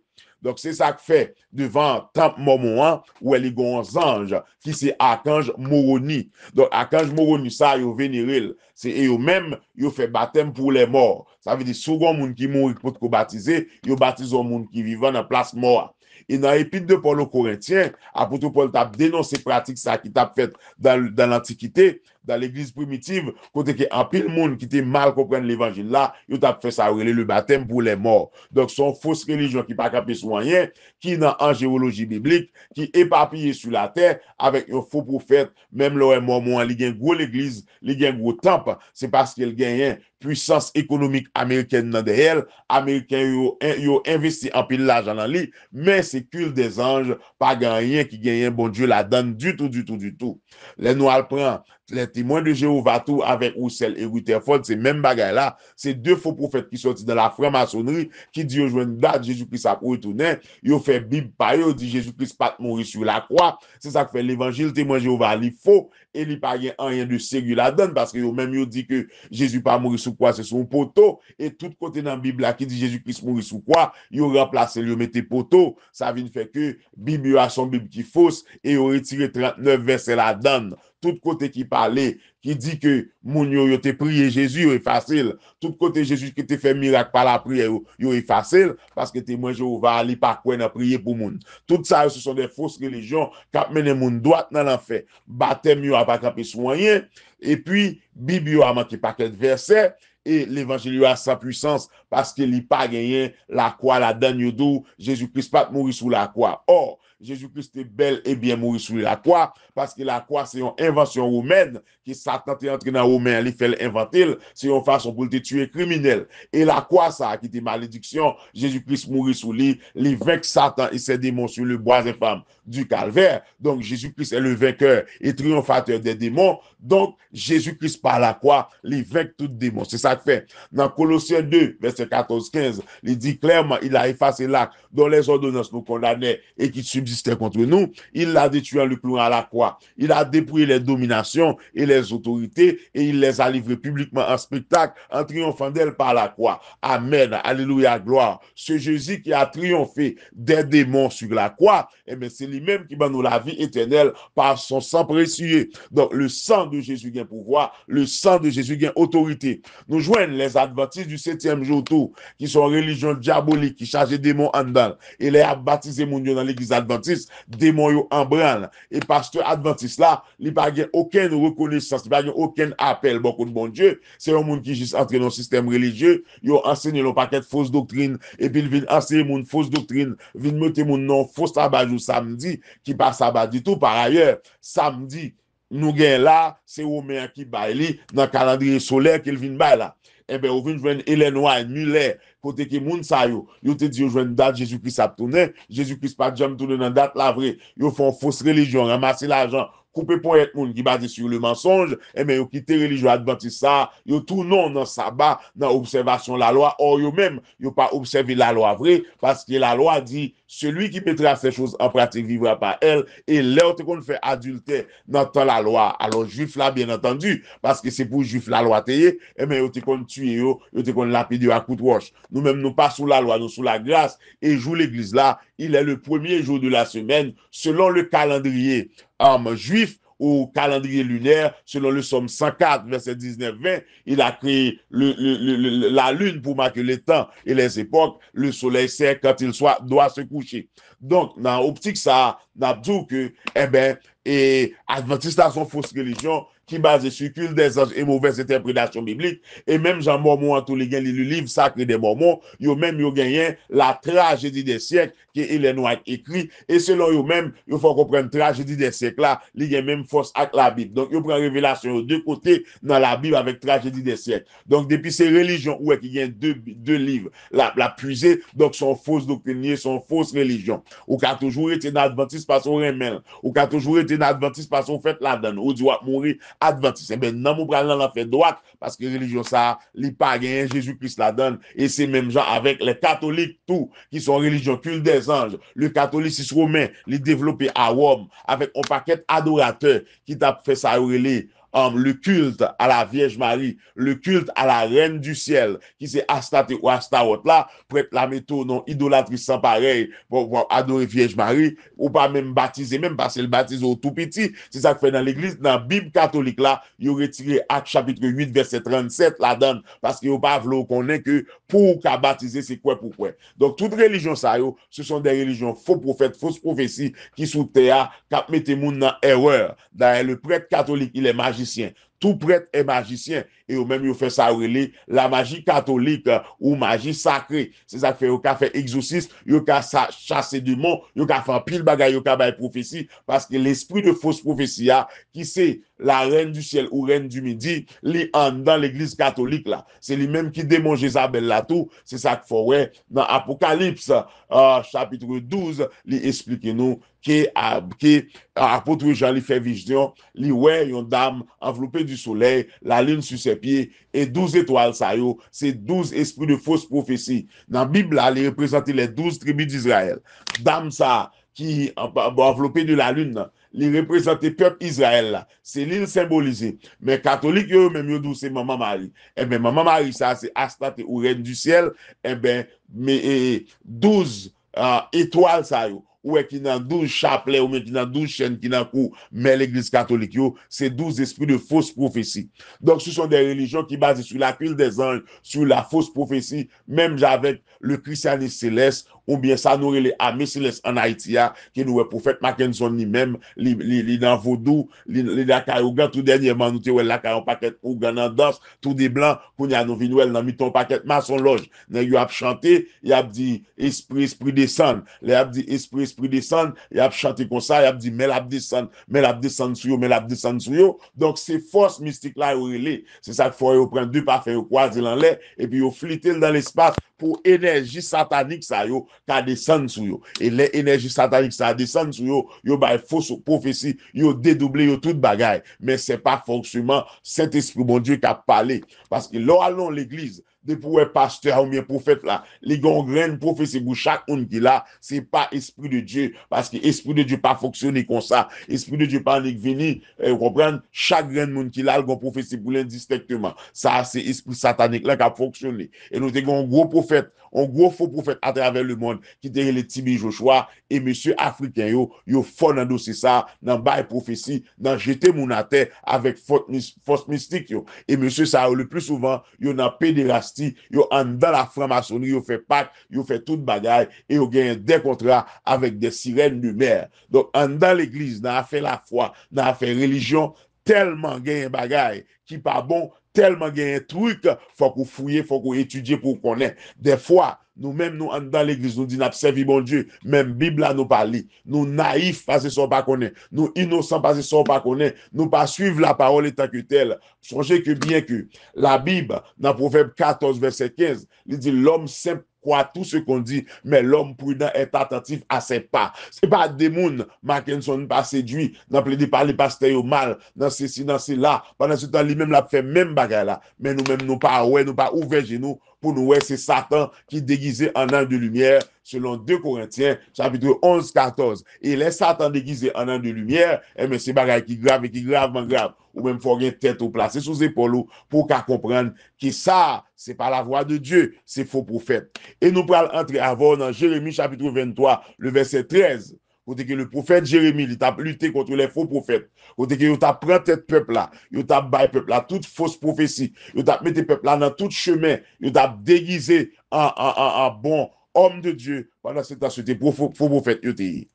Donk, se sa k fè, devan tanp Mòmon an, ou wè li gen yon zanj, ki se Akanj Mowoni. Donk, Akanj Mowoni sa, yo venere l. Se e yo menm, yo fè batèm pou lè mò. Sa vle di, si w gen yon moun ki mouri, ki potko batize, yo batize yon moun ki vivan nan plas mò a. E nan Epit de Pòl o Korentyen, apot Pòl t ap denonse pratik sa ki t ap fèt dan, dan lantikite, dan legliz primitiv, kote ke anpil moun ki te mal konprann levanjil la, yo t ap fè sa yo rele le baptême pour les morts. Donk, se yon fos relijyon ki pa kanpe sou anyen, ki nan anjewoloji biblik, ki epapiye sou latè, avèk yon fo pwofèt. Menm lè w wè Mòmon an, li gen gwo legliz, li gen gwo tanp, se paske l genyen pwisans ekonomik amerikèn nan dèyè l. Ameriken yo, yo envesti anpil lajan nan li, men se culte des anges, pa gen anyen ki genyen Bondye ladan l ditou, ditou, ditou. Lè nou al pran Les Témoins de Jéhovah tou avèk Russell e Rutherford, se menm bagay la. Se de fo pwofèt ki sòti nan la franmasonri, ki di yo jwenn dat Jezi Kris ap retounen, yo fè Bib pa yo, yo di Jezi Kris pa t mouri sou lakwa. Se sa k fè levanjil Temwen Jewova li fo, e li pa gen anyen de serye ladan l, paske yo menm yo di ke Jezi pa mouri sou kwa, se sou yon poto, e tout kote nan Bib la ki di Jezi Kris mouri sou kwa, yo ranplase l, yo mete poto. Sa vin fè ke Bib yo a se yon Bib ki fos, e yo retire trannèf vèsè ladan l. Tout kote ki pale ki di ke moun yo, yo te priye Jezi, yo efase l. Tout kote Jezi ki te fè mirak pa lapriyè, yo, yo efase l, paske Temwen Jewova a, li pa kwè nan priye pou moun. Tout sa yo, se son de fos relijyon k ap mennen moun dwat nan lanfè. Batèm yo a pa kanpe sou anyen, epi Bib yo a manke pakèt vèsè, e levanjil yo a san pwisans, paske li pa genyen lakwa ladann. Yo di w Jezi Kris pa t mouri sou lakwa. Ò, Jezi Kris te bèl e byen mouri sou lakwa, paske lakwa se yon envansyon womèn ke Satan te antre nan Women an, li fè l envante l, se yon fason pou l te tiye kriminèl. E lakwa sa a ki te malediksyon, Jezi Kris mouri sou li, li venk Satan e sè demon sou le bwa enflam du Calvaire. Donc, Jésus-Christ est le vainqueur et triomphateur des démons. Donc, Jezi Kris pa lakwa, li venk tout demon. Se sa k fè, nan Kolosyen de, vèsè katòz kenz, li di klèman, il a effacé l'acte dont les ordonnances nous condamnaient et qui subsistaient contre nous. Il l'a détruit en le clouant à la croix. Il a dépouillé les dominations et les autorités et il les a livrées publiquement en spectacle en triomphant d'elles par la croix. Amen. Alléluia, gloire. Ce Jésus qui a triomphé des démons sur la croix, eh bien, c'est lui-même qui ban nous la vie éternelle par son sang précieux. Donc, le sang de Jésus gen pouvwa, le sang de Jésus gen otorite. Nou jwenn les adventistes du septième jour tou, ki se yon relijyon dyabolik, ki chaje demon anndan l. E lè y ap batize moun yo nan legliz advantis, demon yo anbranl. E pastè advantis la, li pa gen okenn rekonesans, li pa gen okenn apèl bò kot Bondye. Se yon moun ki jis antre nan yon sistèm relijye, yo ansenye l yon pakèt fos doktrin, epi l vin anseye moun fos doktrin, vin mete moun nan yon fos saba jou samdi, ki pa saba ditou. Parayè, samdi, nou gen la, se Women an ki bay li nan kalandriye solè ke l vin bay la. Enben, ou vin jwenn Ellen White, Miller, kote ke moun sa yo, yo te di yo jwenn dat Jezi Kris ap tounen, Jezi Kris pa t janm tounen nan dat la vre. Yo fè yon fos relijyon, ranmase lajan, koupe ponyèt moun ki baze sur le mensonge, enben, yo kite relijyon advantis sa a, yo tounen nan saba, nan obsèvasyon lalwa, ò yo menm, yo pa obsève lalwa vre, paske lalwa di, celui qui mettra ces choses en pratique vivra par elles, e lè w te konn fè adiltè nan tan lalwa, alò jwif la, byen antandi, paske se pou jwif lalwa te ye, enben, yo te konn tiye yo, yo te konn lapide yo ak kout wòch. Nou menm, nou pa sou lalwa, nou sou lagras, e jou legliz la, il est le premier jour de la semaine, selon le calendrier, um, juif, ou calendrier lunaire, selon le psaume cent quatre, verset dix-neuf vingt, il a créé le, le, le, le, la lune pour marquer les temps et les époques, le soleil sert quand il soit, doit se coucher. Donk, nan optik sa a, n ap di w ke, enben, e, advantis la se yon fos relijyon ki baze sur culte des anges et mauvaise interprétation biblique, e menm jan Mòmon an tou li gen li li liv sakre de Mòmon, yo menm yo genyen la trajedi de syèk, ke Ellen White ekri, e selon yo menm, yo fè w konprann trajedi dè syèk la, li gen menm fòs ak Labib. Donk, yo pran revelasyon yo de kote nan Labib avèk trajedi dè syèk. Donk, depi se relijyon ou wè ki gen de, de liv l ap, l ap pwize, donk, se yon fos doktrin li ye, se yon fos relijyon. Ou ka toujou rete nan advantis paske w renmen l. Ou ka toujou rete nan advantis paske w fèt ladan l. Ou di w ap mouri advantis. Enben, nanm ou pral nan lanfè dwat, paske relijyon sa a, li pa genyen Jezi Kris ladan l, e se menm jan avèk lè katolik tou, ki se yon relijyon culte des anges. Le catholicisme romain, li devlope a Wòm, avèk yon pakèt adoratè ki t ap fè sa yo rele, um, le culte à la Vierge Marie, le culte à la Reine du ciel, ki se Astarte ou Astawòt la, prèt la mete w nan idolatri san parèy, pou, pou adore Vyèj Mari, ou pa menm batize menm, paske l batize w tou piti. Se sa k fè nan legliz, nan Bib katolik la, yo retire Ak chapit uit, vèsè trannsèt ladan l, paske yo pa vle w konnen ke pou w ka batize, se kwè pou kwè. Donk, tout relijyon sa yo, ce sont des religions faux prophètes, fausse prophétie, ki sou tè a, k ap mete moun nan erè. Dayè, le prêtre catholique, il est magicien. Tout prêtre est magicien. E yo menm, yo fè sa yo rele la maji katolik, euh, ou maji sakre. Se sa k fè yo ka fè egzosis, yo ka sa, chase demon, yo ka fè anpil bagay, yo ka bay pwofesi, paske lespri de fausse prophétie a, ki se la reine du ciel ou reine du midi, li anndan legliz katolik la. Se li menm ki demon Jezabèl la tou, se sa k fè w wè nan Apokalips, euh, chapit douz, li esplike nou ke, a, ke, a, apot Jan li fè vizyon, li wè yon dam anvlope du soleil, la lune sur ses pieds, e douz etwal sa yo, se douz espri de fausse prophétie. Nan Bib la, li reprezante les douze tribus d'Israël. Dam sa a ki an-, an-, anvlope de la lune nan, li reprezante pèp Izrayèl la. Se li l senbolize. Men katolik yo, yo menm yo di w se Manman Mari. Enben, Manman Mari sa a, se Astarte ou Reine du ciel. Enben, men, e, douz, a, etwal sa yo, ou wè ki nan douz chaplè oubyen ki nan douz chèn ki nan kou mè legliz katolik yo, se douz espri de fausse prophétie. Donc, ce sont des religions qui basées sur la culte des anges, sur la fausse prophétie, menm jan avèk le christianisme céleste, oubyen sa nou rele ame selès ann Ayiti a, ke nou wè pwofèt Mackenson li menm, li, li, li nan vodou, li, li lakay ougan, tou dènyèman nou te wè l lakay yon pakèt ougan nan dans, tou de blan, kounye a nou vin wè l nan mitan yon pakèt masonlòj. Nèg yo ap chante, y ap di, espri, espri desann. Lè y ap di, espri, espri desann, y ap chante konsa, y ap di, men l ap desann, men l ap desann sou yo, men l ap desann sou yo. Donk, se fòs mistik la yo rele. Se sa k fè yo pran de pafen, yo kwaze l anlè, epi yo flite l nan lespas pou enèji satanik sa yo ka desann sou yo. E lè enèji satanik sa a desann sou yo, yo bay fo pwofesi, yo dedouble yo tout bagay. Men se pa fonksyonman Sentespri Bondye k ap pale. Paske lè w al nan yon legliz, depi w wè pastè a oubyen pwofèt la, li gen yon grenn pwofesi pou chak moun ki la, se pa Espri de Dye. Paske Espri de Dye pa fonksyone konsa. Espri de Dye pa annik vini, eh, ou konprann? Chak grenn moun ki la, l gen yon pwofesi pou li endistenkteman. Sa a se espri satanik la k ap fonksyone. E nou te gen yon gwo pwofèt, yon gwo fo pwofèt atravè lemonn ki te rele T B Joshua, e mesye afriken yo, yo fò nan dosye sa a, nan bay pwofesi, nan jete moun atè avèk fòs mis-, fòs mistik yo. E mesye sa yo, le pli souvan, yo nan pederasti, yo anndan lafranmasonri, yo fè pak, yo fè tout bagay, e yo genyen de kontra avèk de sirèn de mè. Donk, anndan legliz, nan afè lafwa, nan afè relijyon, tèlman genyen bagay ki pa bon, tèlman genyen trik, fòk ou fouye, fòk ou etidye pou w konnen. Dèfwa, nou menm, nou anndan legliz, nou di n ap sèvi Bondye, menm Bib la nou pa li. Nou nayif pase sa w pa konnen. Nou inosan pase sa w pa konnen. Nou pa swiv lapawòl etanke tèl. Sonje ke byen ke la Bible, nan Pwovèb katòz, vèsè kenz, li di, l'homme simple croit tout ce qu'on dit, mais l'homme prudent est attentif à ses pas. Se pa de moun Mackenson pa sedui nan plede pale pastè yo mal, nan sesi, nan sela, pandan se tan li menm l ap fè menm bagay la. Men nou menm nou pa wè, nou pa ouvè je nou pou nou wè se Satan ki degize an anj de limyè, selon de Korentyen, chapitre onze, katòz. E lè Satan degize an anj de limyè, enben se bagay ki grav e ki gravman grav. Ou menm fò w gen tèt ou plase sou zepòl ou pou w ka konprann ke sa, se pa lavwa de Dye, se fo pwofèt. E nou pral antre avè w nan Jeremi chapitre venntwa, le vèsè trèz, kote ke le pwofèt Jeremi, li t ap lite kont les faux prophètes, kote ke yo t ap pran tèt pèp la, yo t ap bay pèp la tout fos pwofesi, yo t ap mete pèp la nan tout chemen, yo t ap degize an, an, an, an bon homme de Dieu, pandan se tan se te pwo-, fo pwofèt yo te ye.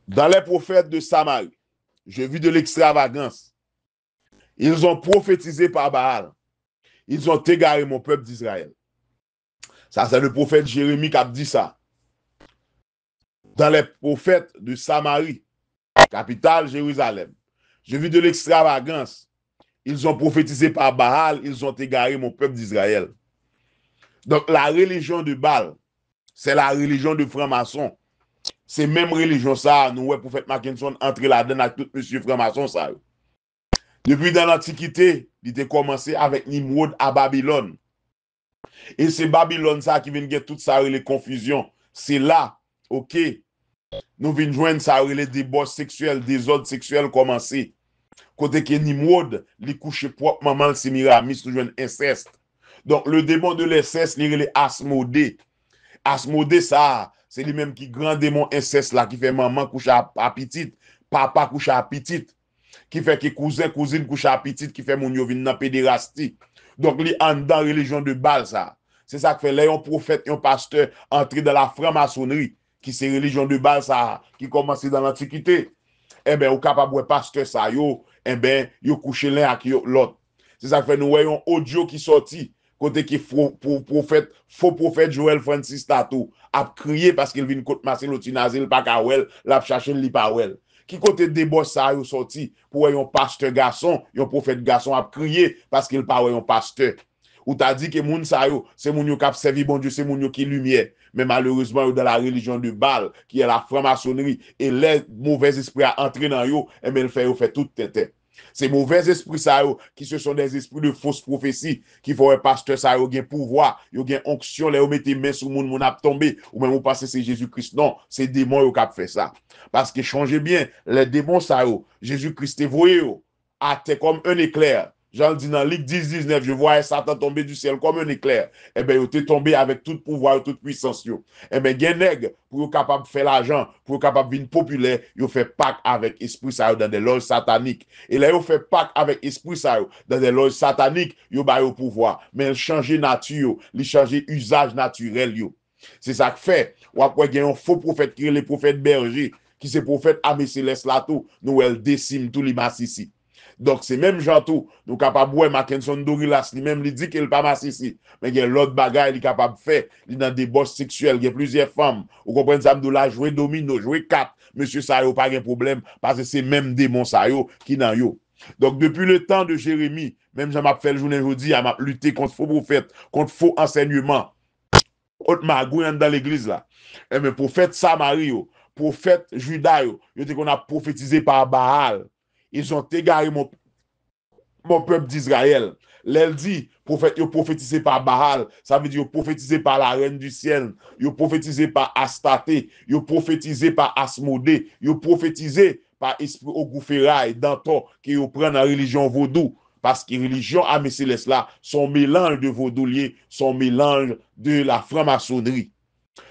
Dans les prophètes de Samarie, je vis de l'extravagance. Ils ont prophétisé par Baal. Ils ont égaré mon peuple d'Israël. Sa se le pwofèt Jeremi k ap di sa. Dans les prophètes de Samarie, capitale Jérusalem, je vis de l'extravagance. Ils ont prophétisé par Baal, ils ont égaré mon peuple d'Israël. Donk, la religion de Baal, c'est la religion de franc-maçon. Se menm relijyon sa a, nou wè pwofèt Mackenson antre ladan l ak tout mesye franmason sa yo. Depi dan lantikite, li te kòmanse avèk Nimwod a Babilòn. E se Babilòn sa a ki vin gen tout sa yo rele konfizyon. Se la, oke, nou vin jwenn sa yo rele debòch seksyèl, dezòd seksyèl kòmanse. Kote ke Nimwod, li kouche pwòp manman l, Semiramis, nou jwenn ensès. Donk, le démon de l'inceste, li rele Asmodé. Asmodé sa a, se li menm ki gran demon ensès la, ki fè manman kouche a, a pitit, papa kouche a pitit, ki fè ke kouzen, kouzin kouche a pitit, ki fè moun yo vin nan pederasti. Donk, li anndan relijyon de Baal sa a. Se sa k fè lè yon pwofèt, yon pastè antre dan la franmasonri, ki se relijyon de Baal sa a, ki kòmanse dan lantikite, enben, ou kapab wè pastè sa yo, enben, yo kouche len ak yo, lòt. Se sa k fè nou wè yon odyo ki sòti, kote ke fo, fo pwofèt, fo pwofèt Joel Francis Tato ap kriye paske l vin kot Marcelo Tinaze, l pa ka wè l, l ap chache l, li pa wè l. Ki kote debòch sa yo sòti pou wè yon pastè gason, yon pwofèt gason ap kriye paske l pa wè yon pastè? Ou ta di ke moun sa yo, se moun yo k ap sèvi Bondye, se moun yo ki limyè. Men malerezman, yo dans la religion de Baal, qui est la franc-maçonnerie. E lè movèzespri a antre nan yo, enben, l fè yo fè tout tenten. Se movèzespri sa yo, ki ce sont des esprits de fausse prophétie, ki fè w wè pastè sa yo gen pouvwa, yo gen onksyon, lè yo mete men sou moun, moun ap tonbe. Ou menm ou panse se Jezi Kris. Non, se demon yo k ap fè sa. Paske chonje byen, lè demon sa yo, Jezi Kris te voye yo atè kòm un éclair. Jan l di nan Lik dis, diznèf, je voyais Satan tomber du ciel comme un éclair. Enben, yo te tonbe avèk tout pouvwa yo, tout pwisans yo. Enben, gen nèg, pou yo kapab fè lajan, pou yo kapab vin popilè, yo fè pak avèk espri sa yo dans des loges sataniques. E lè yo fè pak avèk espri sa yo dans des loges sataniques, yo ba yo pouvwa. Men l chanje nati yo, li chanje izaj natirèl yo. Se sa k fè, w ap wè gen yon fo pwofèt ki rele pwofèt Bèje, ki se pwofèt ame selès la tou, nou wè l desim tou, li masisi. Donk, se menm jan tou, nou kapab wè Mackenson Dorilas li menm, li di ke l pa masisi. Men gen lòt bagay li kapab fè, li nan debòch seksyèl, gen plizyè fanm. Ou konprann sa m di w la, jwe domino, jwe kat, mesye sa yo pa gen pwoblèm, paske se menm demon sa yo ki nan yo. Donk, depi le tan de Jeremi, menm jan m ap fè l jounen jodi a, m ap lite kont fo pwofèt, kont fo ansèyman, kont magouy anndan legliz la. Enben, pwofèt Samari yo, pwofèt Jida yo, yo te konn ap pwofetize pa Baal. Ils ont égaré mon, mon peuple d'Israël. Lè l di, pwofèt yo pwofetize pa Baal, sa vle di yo pwofetize pa la reine du ciel, yo pwofetize pa Astarte, yo pwofetize pa Asmode, yo pwofetize pa espri ogou feray, dantò ke yo pran nan relijyon vodou. Paske relijyon ame selès la, se yon melanj de vodou l ye, se yon melanj de la franmasonri.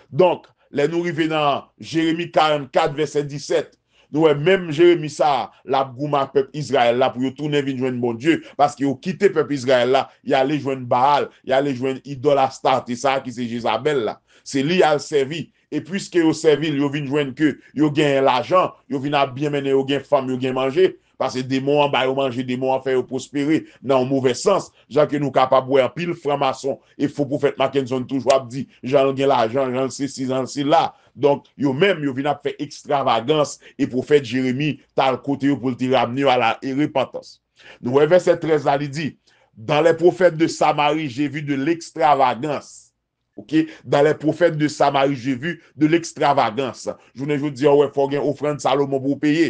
Donk, lè nou rive nan Jeremi karannkat, vèsè disèt, nou wè menm Jeremi sa a, l ap goumen ak pèp Izrayèl la pou yo tounen vin jwenn Bondye, paske yo kite pèp Izrayèl la, y ale jwenn Baal, y ale jwenn idòl Astarte sa a ki se Jezabèl la. Se li y al sèvi. E piske yo sèvi l, yo vin jwenn ke yo genyen lajan, yo vin ap byen mennen, yo gen fanm, yo gen manje. Paske demon an ba yo manje, demon an fè yo pwospere nan yon movè sans. Jan ke nou kapab wè anpil franmason e fo pwofèt Mackenson toujou ap di, jan l gen lajan, jan l sesi, jan l sela. Donk, yo menm, yo vin ap fè ekstravagans e pwofèt Jeremi t al kote yo pou l te ramne yo a la repantans. Nou wè vèsè trèz la, li di, dans les prophètes de Samarie, j'ai vu de l'extravagance. Ok? Dans les prophètes de Samarie, j'ai vu de l'extravagance. Jounen jodi a, w wè fò gen ofrann Salomon pou w peye.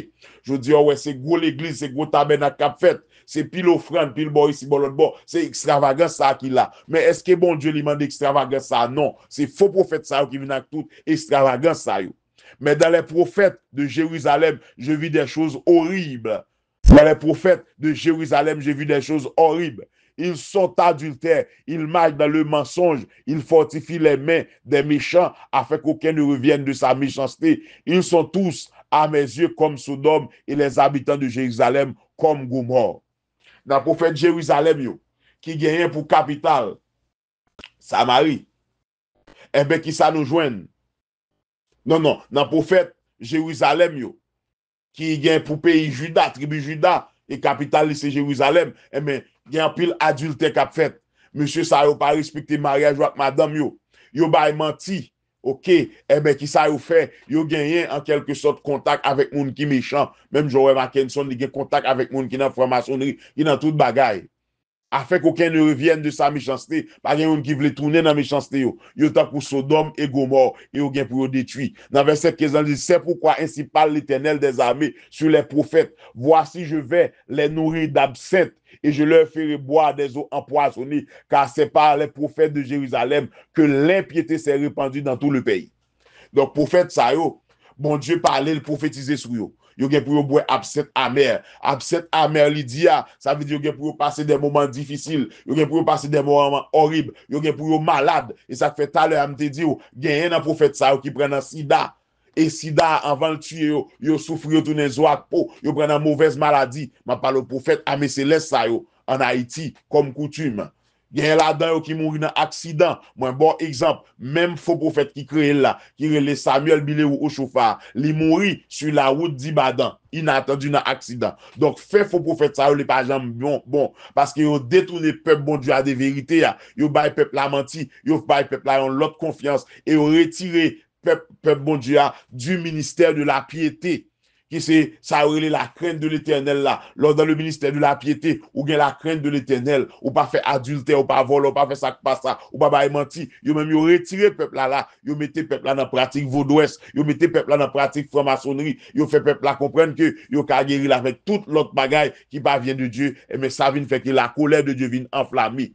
Jodi a, w wè se gwo legliz, se gwo tabènak k ap fèt. Se pil ofrann, pil bò isi, bò lòt bò. Se ekstravagans sa a ki la. Men èske Bondye li mande ekstravagans sa a? Non. Se fo pwofèt sa yo ki vin ak tout ekstravagans sa yo. Mais dans les prophètes de Jérusalem, je vis des choses horribles. Dans les prophètes de Jérusalem, j'ai vu des choses horribles. Ils sont adultères, ils marchent dans le mensonge, ils fortifient les mains des méchants afin qu'aucun ne revienne de sa méchanceté. Ils sont tous, à mes yeux, comme Sodome et les habitants de Jérusalem comme Gomorrhe. Nan pwofèt Jerizalèm yo, ki genyen pou kapital Samari, enben, kisa nou jwenn? Non, non, nan pwofèt Jerizalèm yo, ki gen pou peyi Jida, tribi Jida, e kapital li se Jerizalèm, enben, gen anpil adiltè k ap fèt. Mesye sa yo pa respekte maryaj yo ak madanm yo. Yo bay manti. Ok, enben, kisa yo fè? Yo genyen, an kèlke sòt, kontak avèk moun ki mechan. Menm jan w wè Mackenson, li gen kontak avèk moun ki nan franmasonri, ki nan tout bagay. Afin qu'aucun ne revienne de sa méchanceté. Pa gen youn ki vle tounen nan mechanste yo. Yo tankou Sodòm e Gomò, e yo gen pou yo detwi. Nan vèsè kenz lan, li di, c'est pourquoi ainsi parle l'Éternel des armées sur les prophètes. Voici, je vais les nourrir d'absinthe, et je leur ferai boire des eaux empoisonnées, car c'est par les prophètes de Jérusalem que l'impiété s'est répandue dans tout le pays. Donk, pwofèt sa yo, Bondye pale, l pwofetize sou yo. Yo gen pou yo bwè absent amè. Absent amè, li di a, sa vle di yo gen pou yo pase de moman difisil. Yo gen pou yo pase de moman orib. Yo gen pou yo malad. E sa k fè talè a m te di w, genyen nan pwofèt sa yo ki pran nan sida. E sida a, anvan l tiye yo, yo soufri, yo tounen zo ak po. Yo pran nan movèz maladi. M ap pale w pwofèt ame selès sa yo, ann Ayiti, kòm koutim. Genyen ladan yo ki mouri nan aksidan. Mwen ba w egzanp, menm fo pwofèt ki kreye l la, ki rele Samuel Bilewu Ochofa, li mouri sur la route d'Ibadan, inatandi nan aksidan. Donk, fè fo pwofèt sa yo, li pa janm bon, bon, paske yo detounen pèp Bondye a de verite a. Yo bay pèp la manti, yo bay pèp la yon lòt konfyans, e yo retire pèp, pèp Bondye a du ministère de la piété. Ki se sa yo rele la crainte de l'Éternel la. Lè w dans le ministère de la piété, ou gen la crainte de l'Éternel, ou pa fè adiltè, ou pa vòlè, ou pa fè sa k pa sa, ou pa bay manti. Yo menm yo retire pèp la la, yo mete pèp la nan pratik vodwès, yo mete pèp la nan pratik franmasonri, yo fè pèp la konprann ke yo ka geri l avèk tout lòt bagay ki pa vyen de Dye, enben sa vin fè ke la colère de Dieu vin anflame.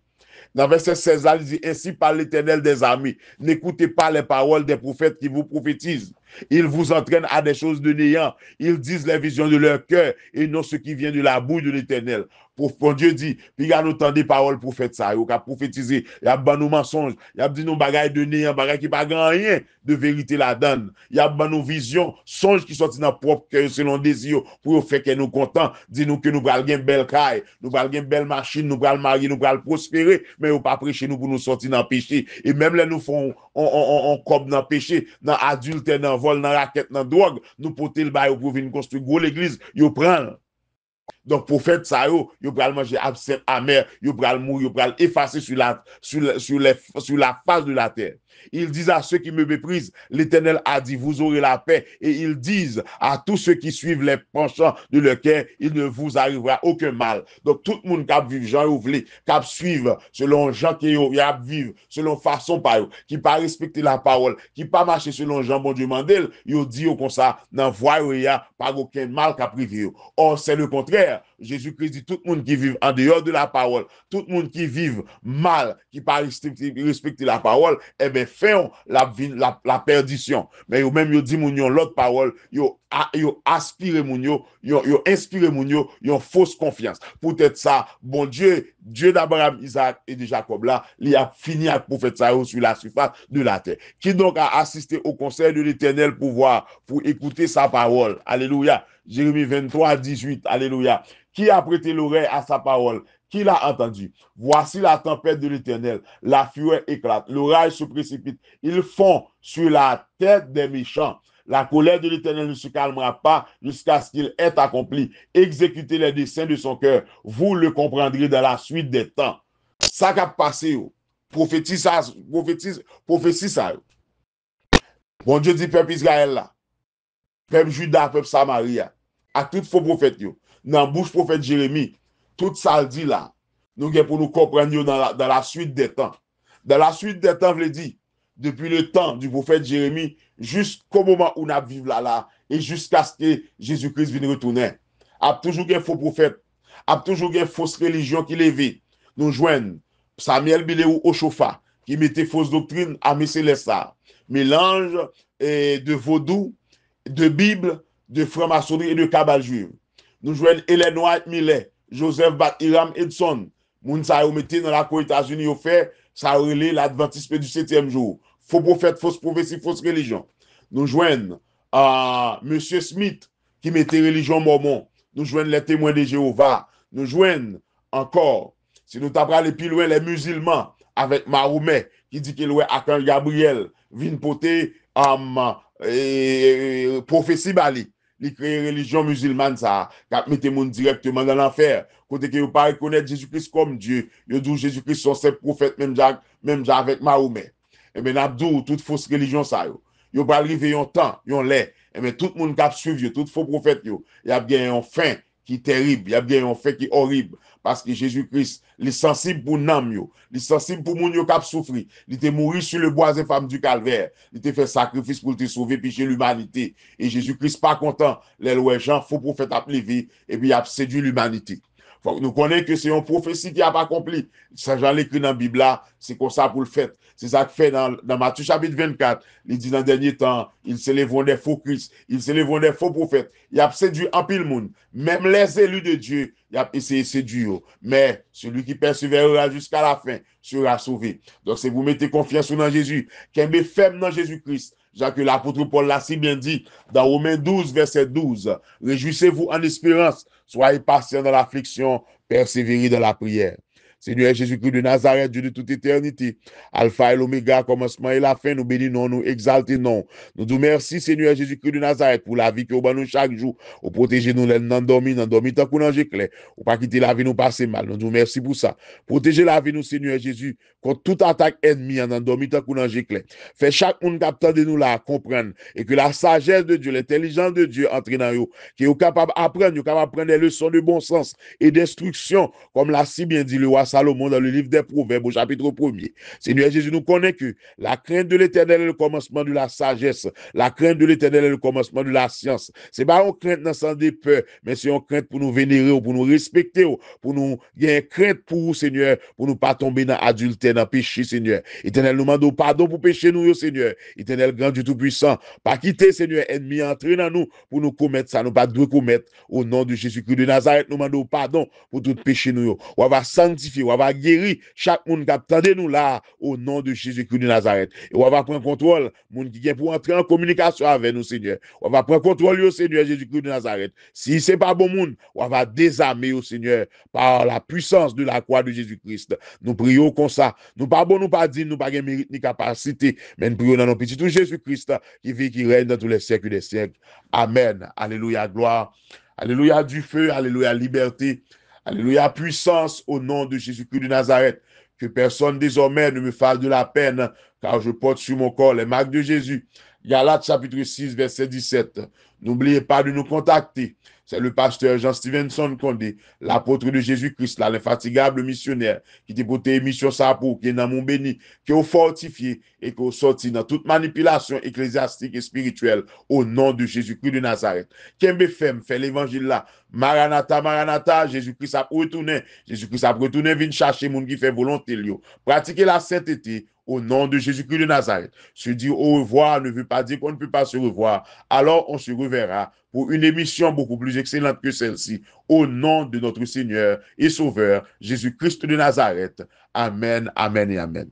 Nan vèsè sèz la, li di, ainsi parle l'Éternel des armées, n'écoutez pas les paroles des prophètes qui vous prophétisent. Ils vous entraînent à des choses de néant. Ils disent les visions de leur cœur et non ce qui vient de la bouche de l'Éternel. Pwof-, Bondye di, piga nou tande pawòl pwofèt sa yo k ap pwofetize, y ap ban nou mansonj, y ap di nou bagay de neyan, bagay ki pa gen anyen de verite ladan l. Y ap ban nou vizyon, sonj ki sòti nan pwòp kè yo selon dezi yo, pou yo fè kè nou kontan, di nou ke nou pral gen bèl kay, nou pral gen bèl machin, nou pral marye, nou pral pwospere, men yo pa preche nou pou nou sòti nan peche. E menm lè nou fè yon, yon, yon, yon, yon kòb nan peche, nan adiltè, nan vòl, nan rakèt, nan dwòg, nou pote l ba yo pou vin konstwi gwo legliz, yo pran l. Donk, pwofèt sa yo, yo pral manje absent amè, yo pral mouri, yo pral efase sou la, sou la, sou la, sou la face de la terre. Ils disent à ceux qui me méprisent, l'Éternel a dit, vous aurez la paix. Et ils disent à tous ceux qui suivent les penchants de leur cœur, il ne vous arrivera aucun mal. Donk, tout moun k ap viv jan yo vle, k ap swiv selon jan ke yo, y ap viv, selon fason pa yo, ki pa respekte lapawòl, ki pa mache selon jan Bondye mande l, yo di yo konsa, nan vwa yo ye a, pa gen okenn mal k ap rive yo. Or, c'est le contraire. Jezikri di tout moun ki viv an deyò de lapawòl, tout moun ki viv mal, ki pa respekte, respekte lapawòl, enben, fen w, l ap vin la, lapèdisyon. Men yo menm, yo di moun yon lòt pawòl, yo a, yo aspire moun yo, yo, yo enspire moun yo yon fos konfyans. Poutèt sa, Bondye, Dieu d'Abraham, Isaac et de Jacob la, li ap fini ak pwofèt sa yo sur la surface de la terre. Quiconque a assisté au conseil de l'Éternel pour voir, pour écouter sa parole. Alléluia. Jérémie vingt-trois, dix-huit. Alléluia. Qui a prêté l'oreille à sa parole? Qui l'a entendu? Voici la tempête de l'Éternel. La fureur éclate. L'orage se précipite. Ils font sur la tête des méchants. La colère de l'Éternel ne se calmera pas jusqu'à ce qu'il ait accompli, exécuté les desseins de son cœur. Vous le comprendrez dans la suite des temps. Sa k ap pase yo, pwofeti sa, pwofeti, pwofesi sa yo. Bondye di pèp Izrayèl la, pèp Jida, pèp Samari a, ak tout fo pwofèt yo, nan bouch pwofèt Jeremi, tout sa l di la, nou gen pou nou konprann yo dans la, dans la suite des temps. Dans la suite des temps vle di, depi le tan di pwofèt Jeremi, jisko moman ou n ap viv la la, e jiskaske Jezikri vin retounen. Ap toujou gen fo pwofèt, ap toujou gen fos relijyon ki leve. Nou jwenn Samuel Bileou Ochofa, ki mete fos doktrin ame selès sa a. Melanj, eh, de vodou, de bib, de franmasonri e de kabal jwiv. Nou jwenn Ellen White Miller, Joseph Bat Hiram Edson. Moun sa yo mete nan lakou Etazini, yo fè sa yo rele l'adventisme du septième jour. Fo pwofèt, fos pwofesi, fos relijyon. Nou jwenn, ah, Mesye Smith, ki mete relijyon mòmon. Nou jwenn les Témoins de Jéhovah. Nou jwenn ankò, si nou ta prale pi lwen, les musulmans avèk Mahomè, ki di ke l wè Akanj Gabriyèl vin pote, um, e, pwofesi ba li. Li kreye relijyon mizilman sa a, k ap mete moun dirèkteman nan lanfè, kote ke yo pa rekonèt Jezikri kòm Dye. Yo di w Jezikri se yon senp pwofèt, menm jan, menm jan avèk Mahomè. Enben, n ap di w, tout fos relijyon sa yo, yo pral rive yon tan, yon lè, enben, tout moun k ap swiv yo, tout fo pwofèt yo, y ap gen yon fen ki terib, y ap gen yon fen ki orib, paske Jezi Kris, li sansib pou nanm yo, li sansib pou moun yo k ap soufri, li te mouri sur le bois infâme du calvaire, li te fè sakrifis pou l te sove peche limanite. E Jezi Kris pa kontan lè l wè jan fo pwofèt ap leve, epi y ap sedui limanite. Fòk nou konnen ke se yon pwofesi ki ap akonpli. Sa jan l ekri nan Bib la, se konsa pou l fèt. Se sa k fè nan, nan Matye chapit vennkat, li di, nan dènye tan, ils s'élèveront des faux Christ, ils s'élèveront des faux prophètes. Y ap sedui anpil moun. Menm les élus de Dieu, y ap eseye sedui yo. Mais celui qui persévérera jusqu'à la fin sera sauvé. Donk, se pou mete konfyans ou nan Jezi. Kenbe fèm nan Jezi Kris. Jan ke lapot Pòl la si byen di, dans Romains douze, verset douze, réjouissez-vous en espérance, soyez patients dans l'affliction, persévérez dans la prière. Seigneur Jésus-Christ de Nazareth, Dieu de toute éternité, Alpha et l'Oméga, kòmansman e lafen, nou beni non, nou egzalte non. Nou di w mèsi, Seigneur Jésus-Christ de Nazareth, pou lavi ke w ban nou chak jou. Ou pwoteje nou lè n nan dòmi, nan dòmi tankou nan je klè. Ou pa kite lavi nou pase mal. Nou di w mèsi pou sa. Pwoteje lavi nou, Seigneur Jésus, kont tout atak ènmi an nan dòmi tankou nan je klè. Fè chak moun k ap tande nou la a konprann e ke la sagesse de Dieu, l'intelligence de Dieu antre nan yo, ke yo kapab aprann, yo kapab pran des leçons de bon sens et d'instruction, comme l'a si bien dit le roi Salomon dans le livre des Proverbes au chapitre premier. Seigneur Jésus, nous connaît que la crainte de l'Éternel est le commencement de la sagesse. La crainte de l'Éternel est le commencement de la science. Se pa yon krent nan sans de pè, men se yon krent pou nou venere w, pou nou respekte w, pou nou gen krent pou ou, Senyè, pou nou pa tonbe nan adiltè, nan peche, Senyè. Etènèl, nou mande w padon pou peche nou yo, Senyè. Etènèl, Gran Dye Toupisan, pa kite, Senyè, ènmi an antre nan nou pou nou komèt sa nou pa t dwe komèt. O non de Jezikri de Nazarèt, nou mande w padon pou tout peche nou yo. W ava sanktifye, w ava geri chak moun k ap tande nou la a, o non de Jezikri de Nazarèt. E w ava pran kontwòl moun ki gen pou antre an kominikasyon avè nou, Senyè. W ava pran kontwòl yo, Senyè Jezikri de Nazarèt. Si se pa bon moun, w ava dezame yo, Senyè, par la puissance de la croix de Jésus-Christ. Nou priye w konsa. Nou pa bon, nou pa diy, nou pa gen merit ni kapasite, men n priye w nan non Pitit ou Jezikri ki viv, ki règne dans tous les siècles des siècles. Amen. Alléluia, gloire. Alléluia, du feu. Alléluia, liberté. Alléluia, puissance au nom de Jésus-Christ de Nazareth. Que personne désormais ne me fasse de la peine, car je porte sur mon corps les marques de Jésus. Galates chapitre six, verset dix-sept. N'oubliez pas de nous contacter. C'est le pasteur Jean Stevenson Condé, l'apôtre de Jésus-Christ, là, l'infatigable missionnaire, ki te pote emisyon sa pou ou, ke nanm ou beni, ke w fòtifye, e ke w sòti nan tout manipilasyon eklezyastik e espirityèl, o non de Jezikri de Nazarèt. Kenbe fèm, fè levanjil la. Maranata, Maranata, Jezikri ap retounen. Jezikri ap retounen vin chache moun ki fè volonte l yo. Pratike lasentete, au nom de Jésus-Christ de Nazareth. Se dire au revoir ne veut pas dire qu'on ne peut pas se revoir. Alors, on se reverra pour une émission beaucoup plus excellente que celle-ci, au nom de notre Seigneur et Sauveur, Jésus-Christ de Nazareth. Amen, amen et amen.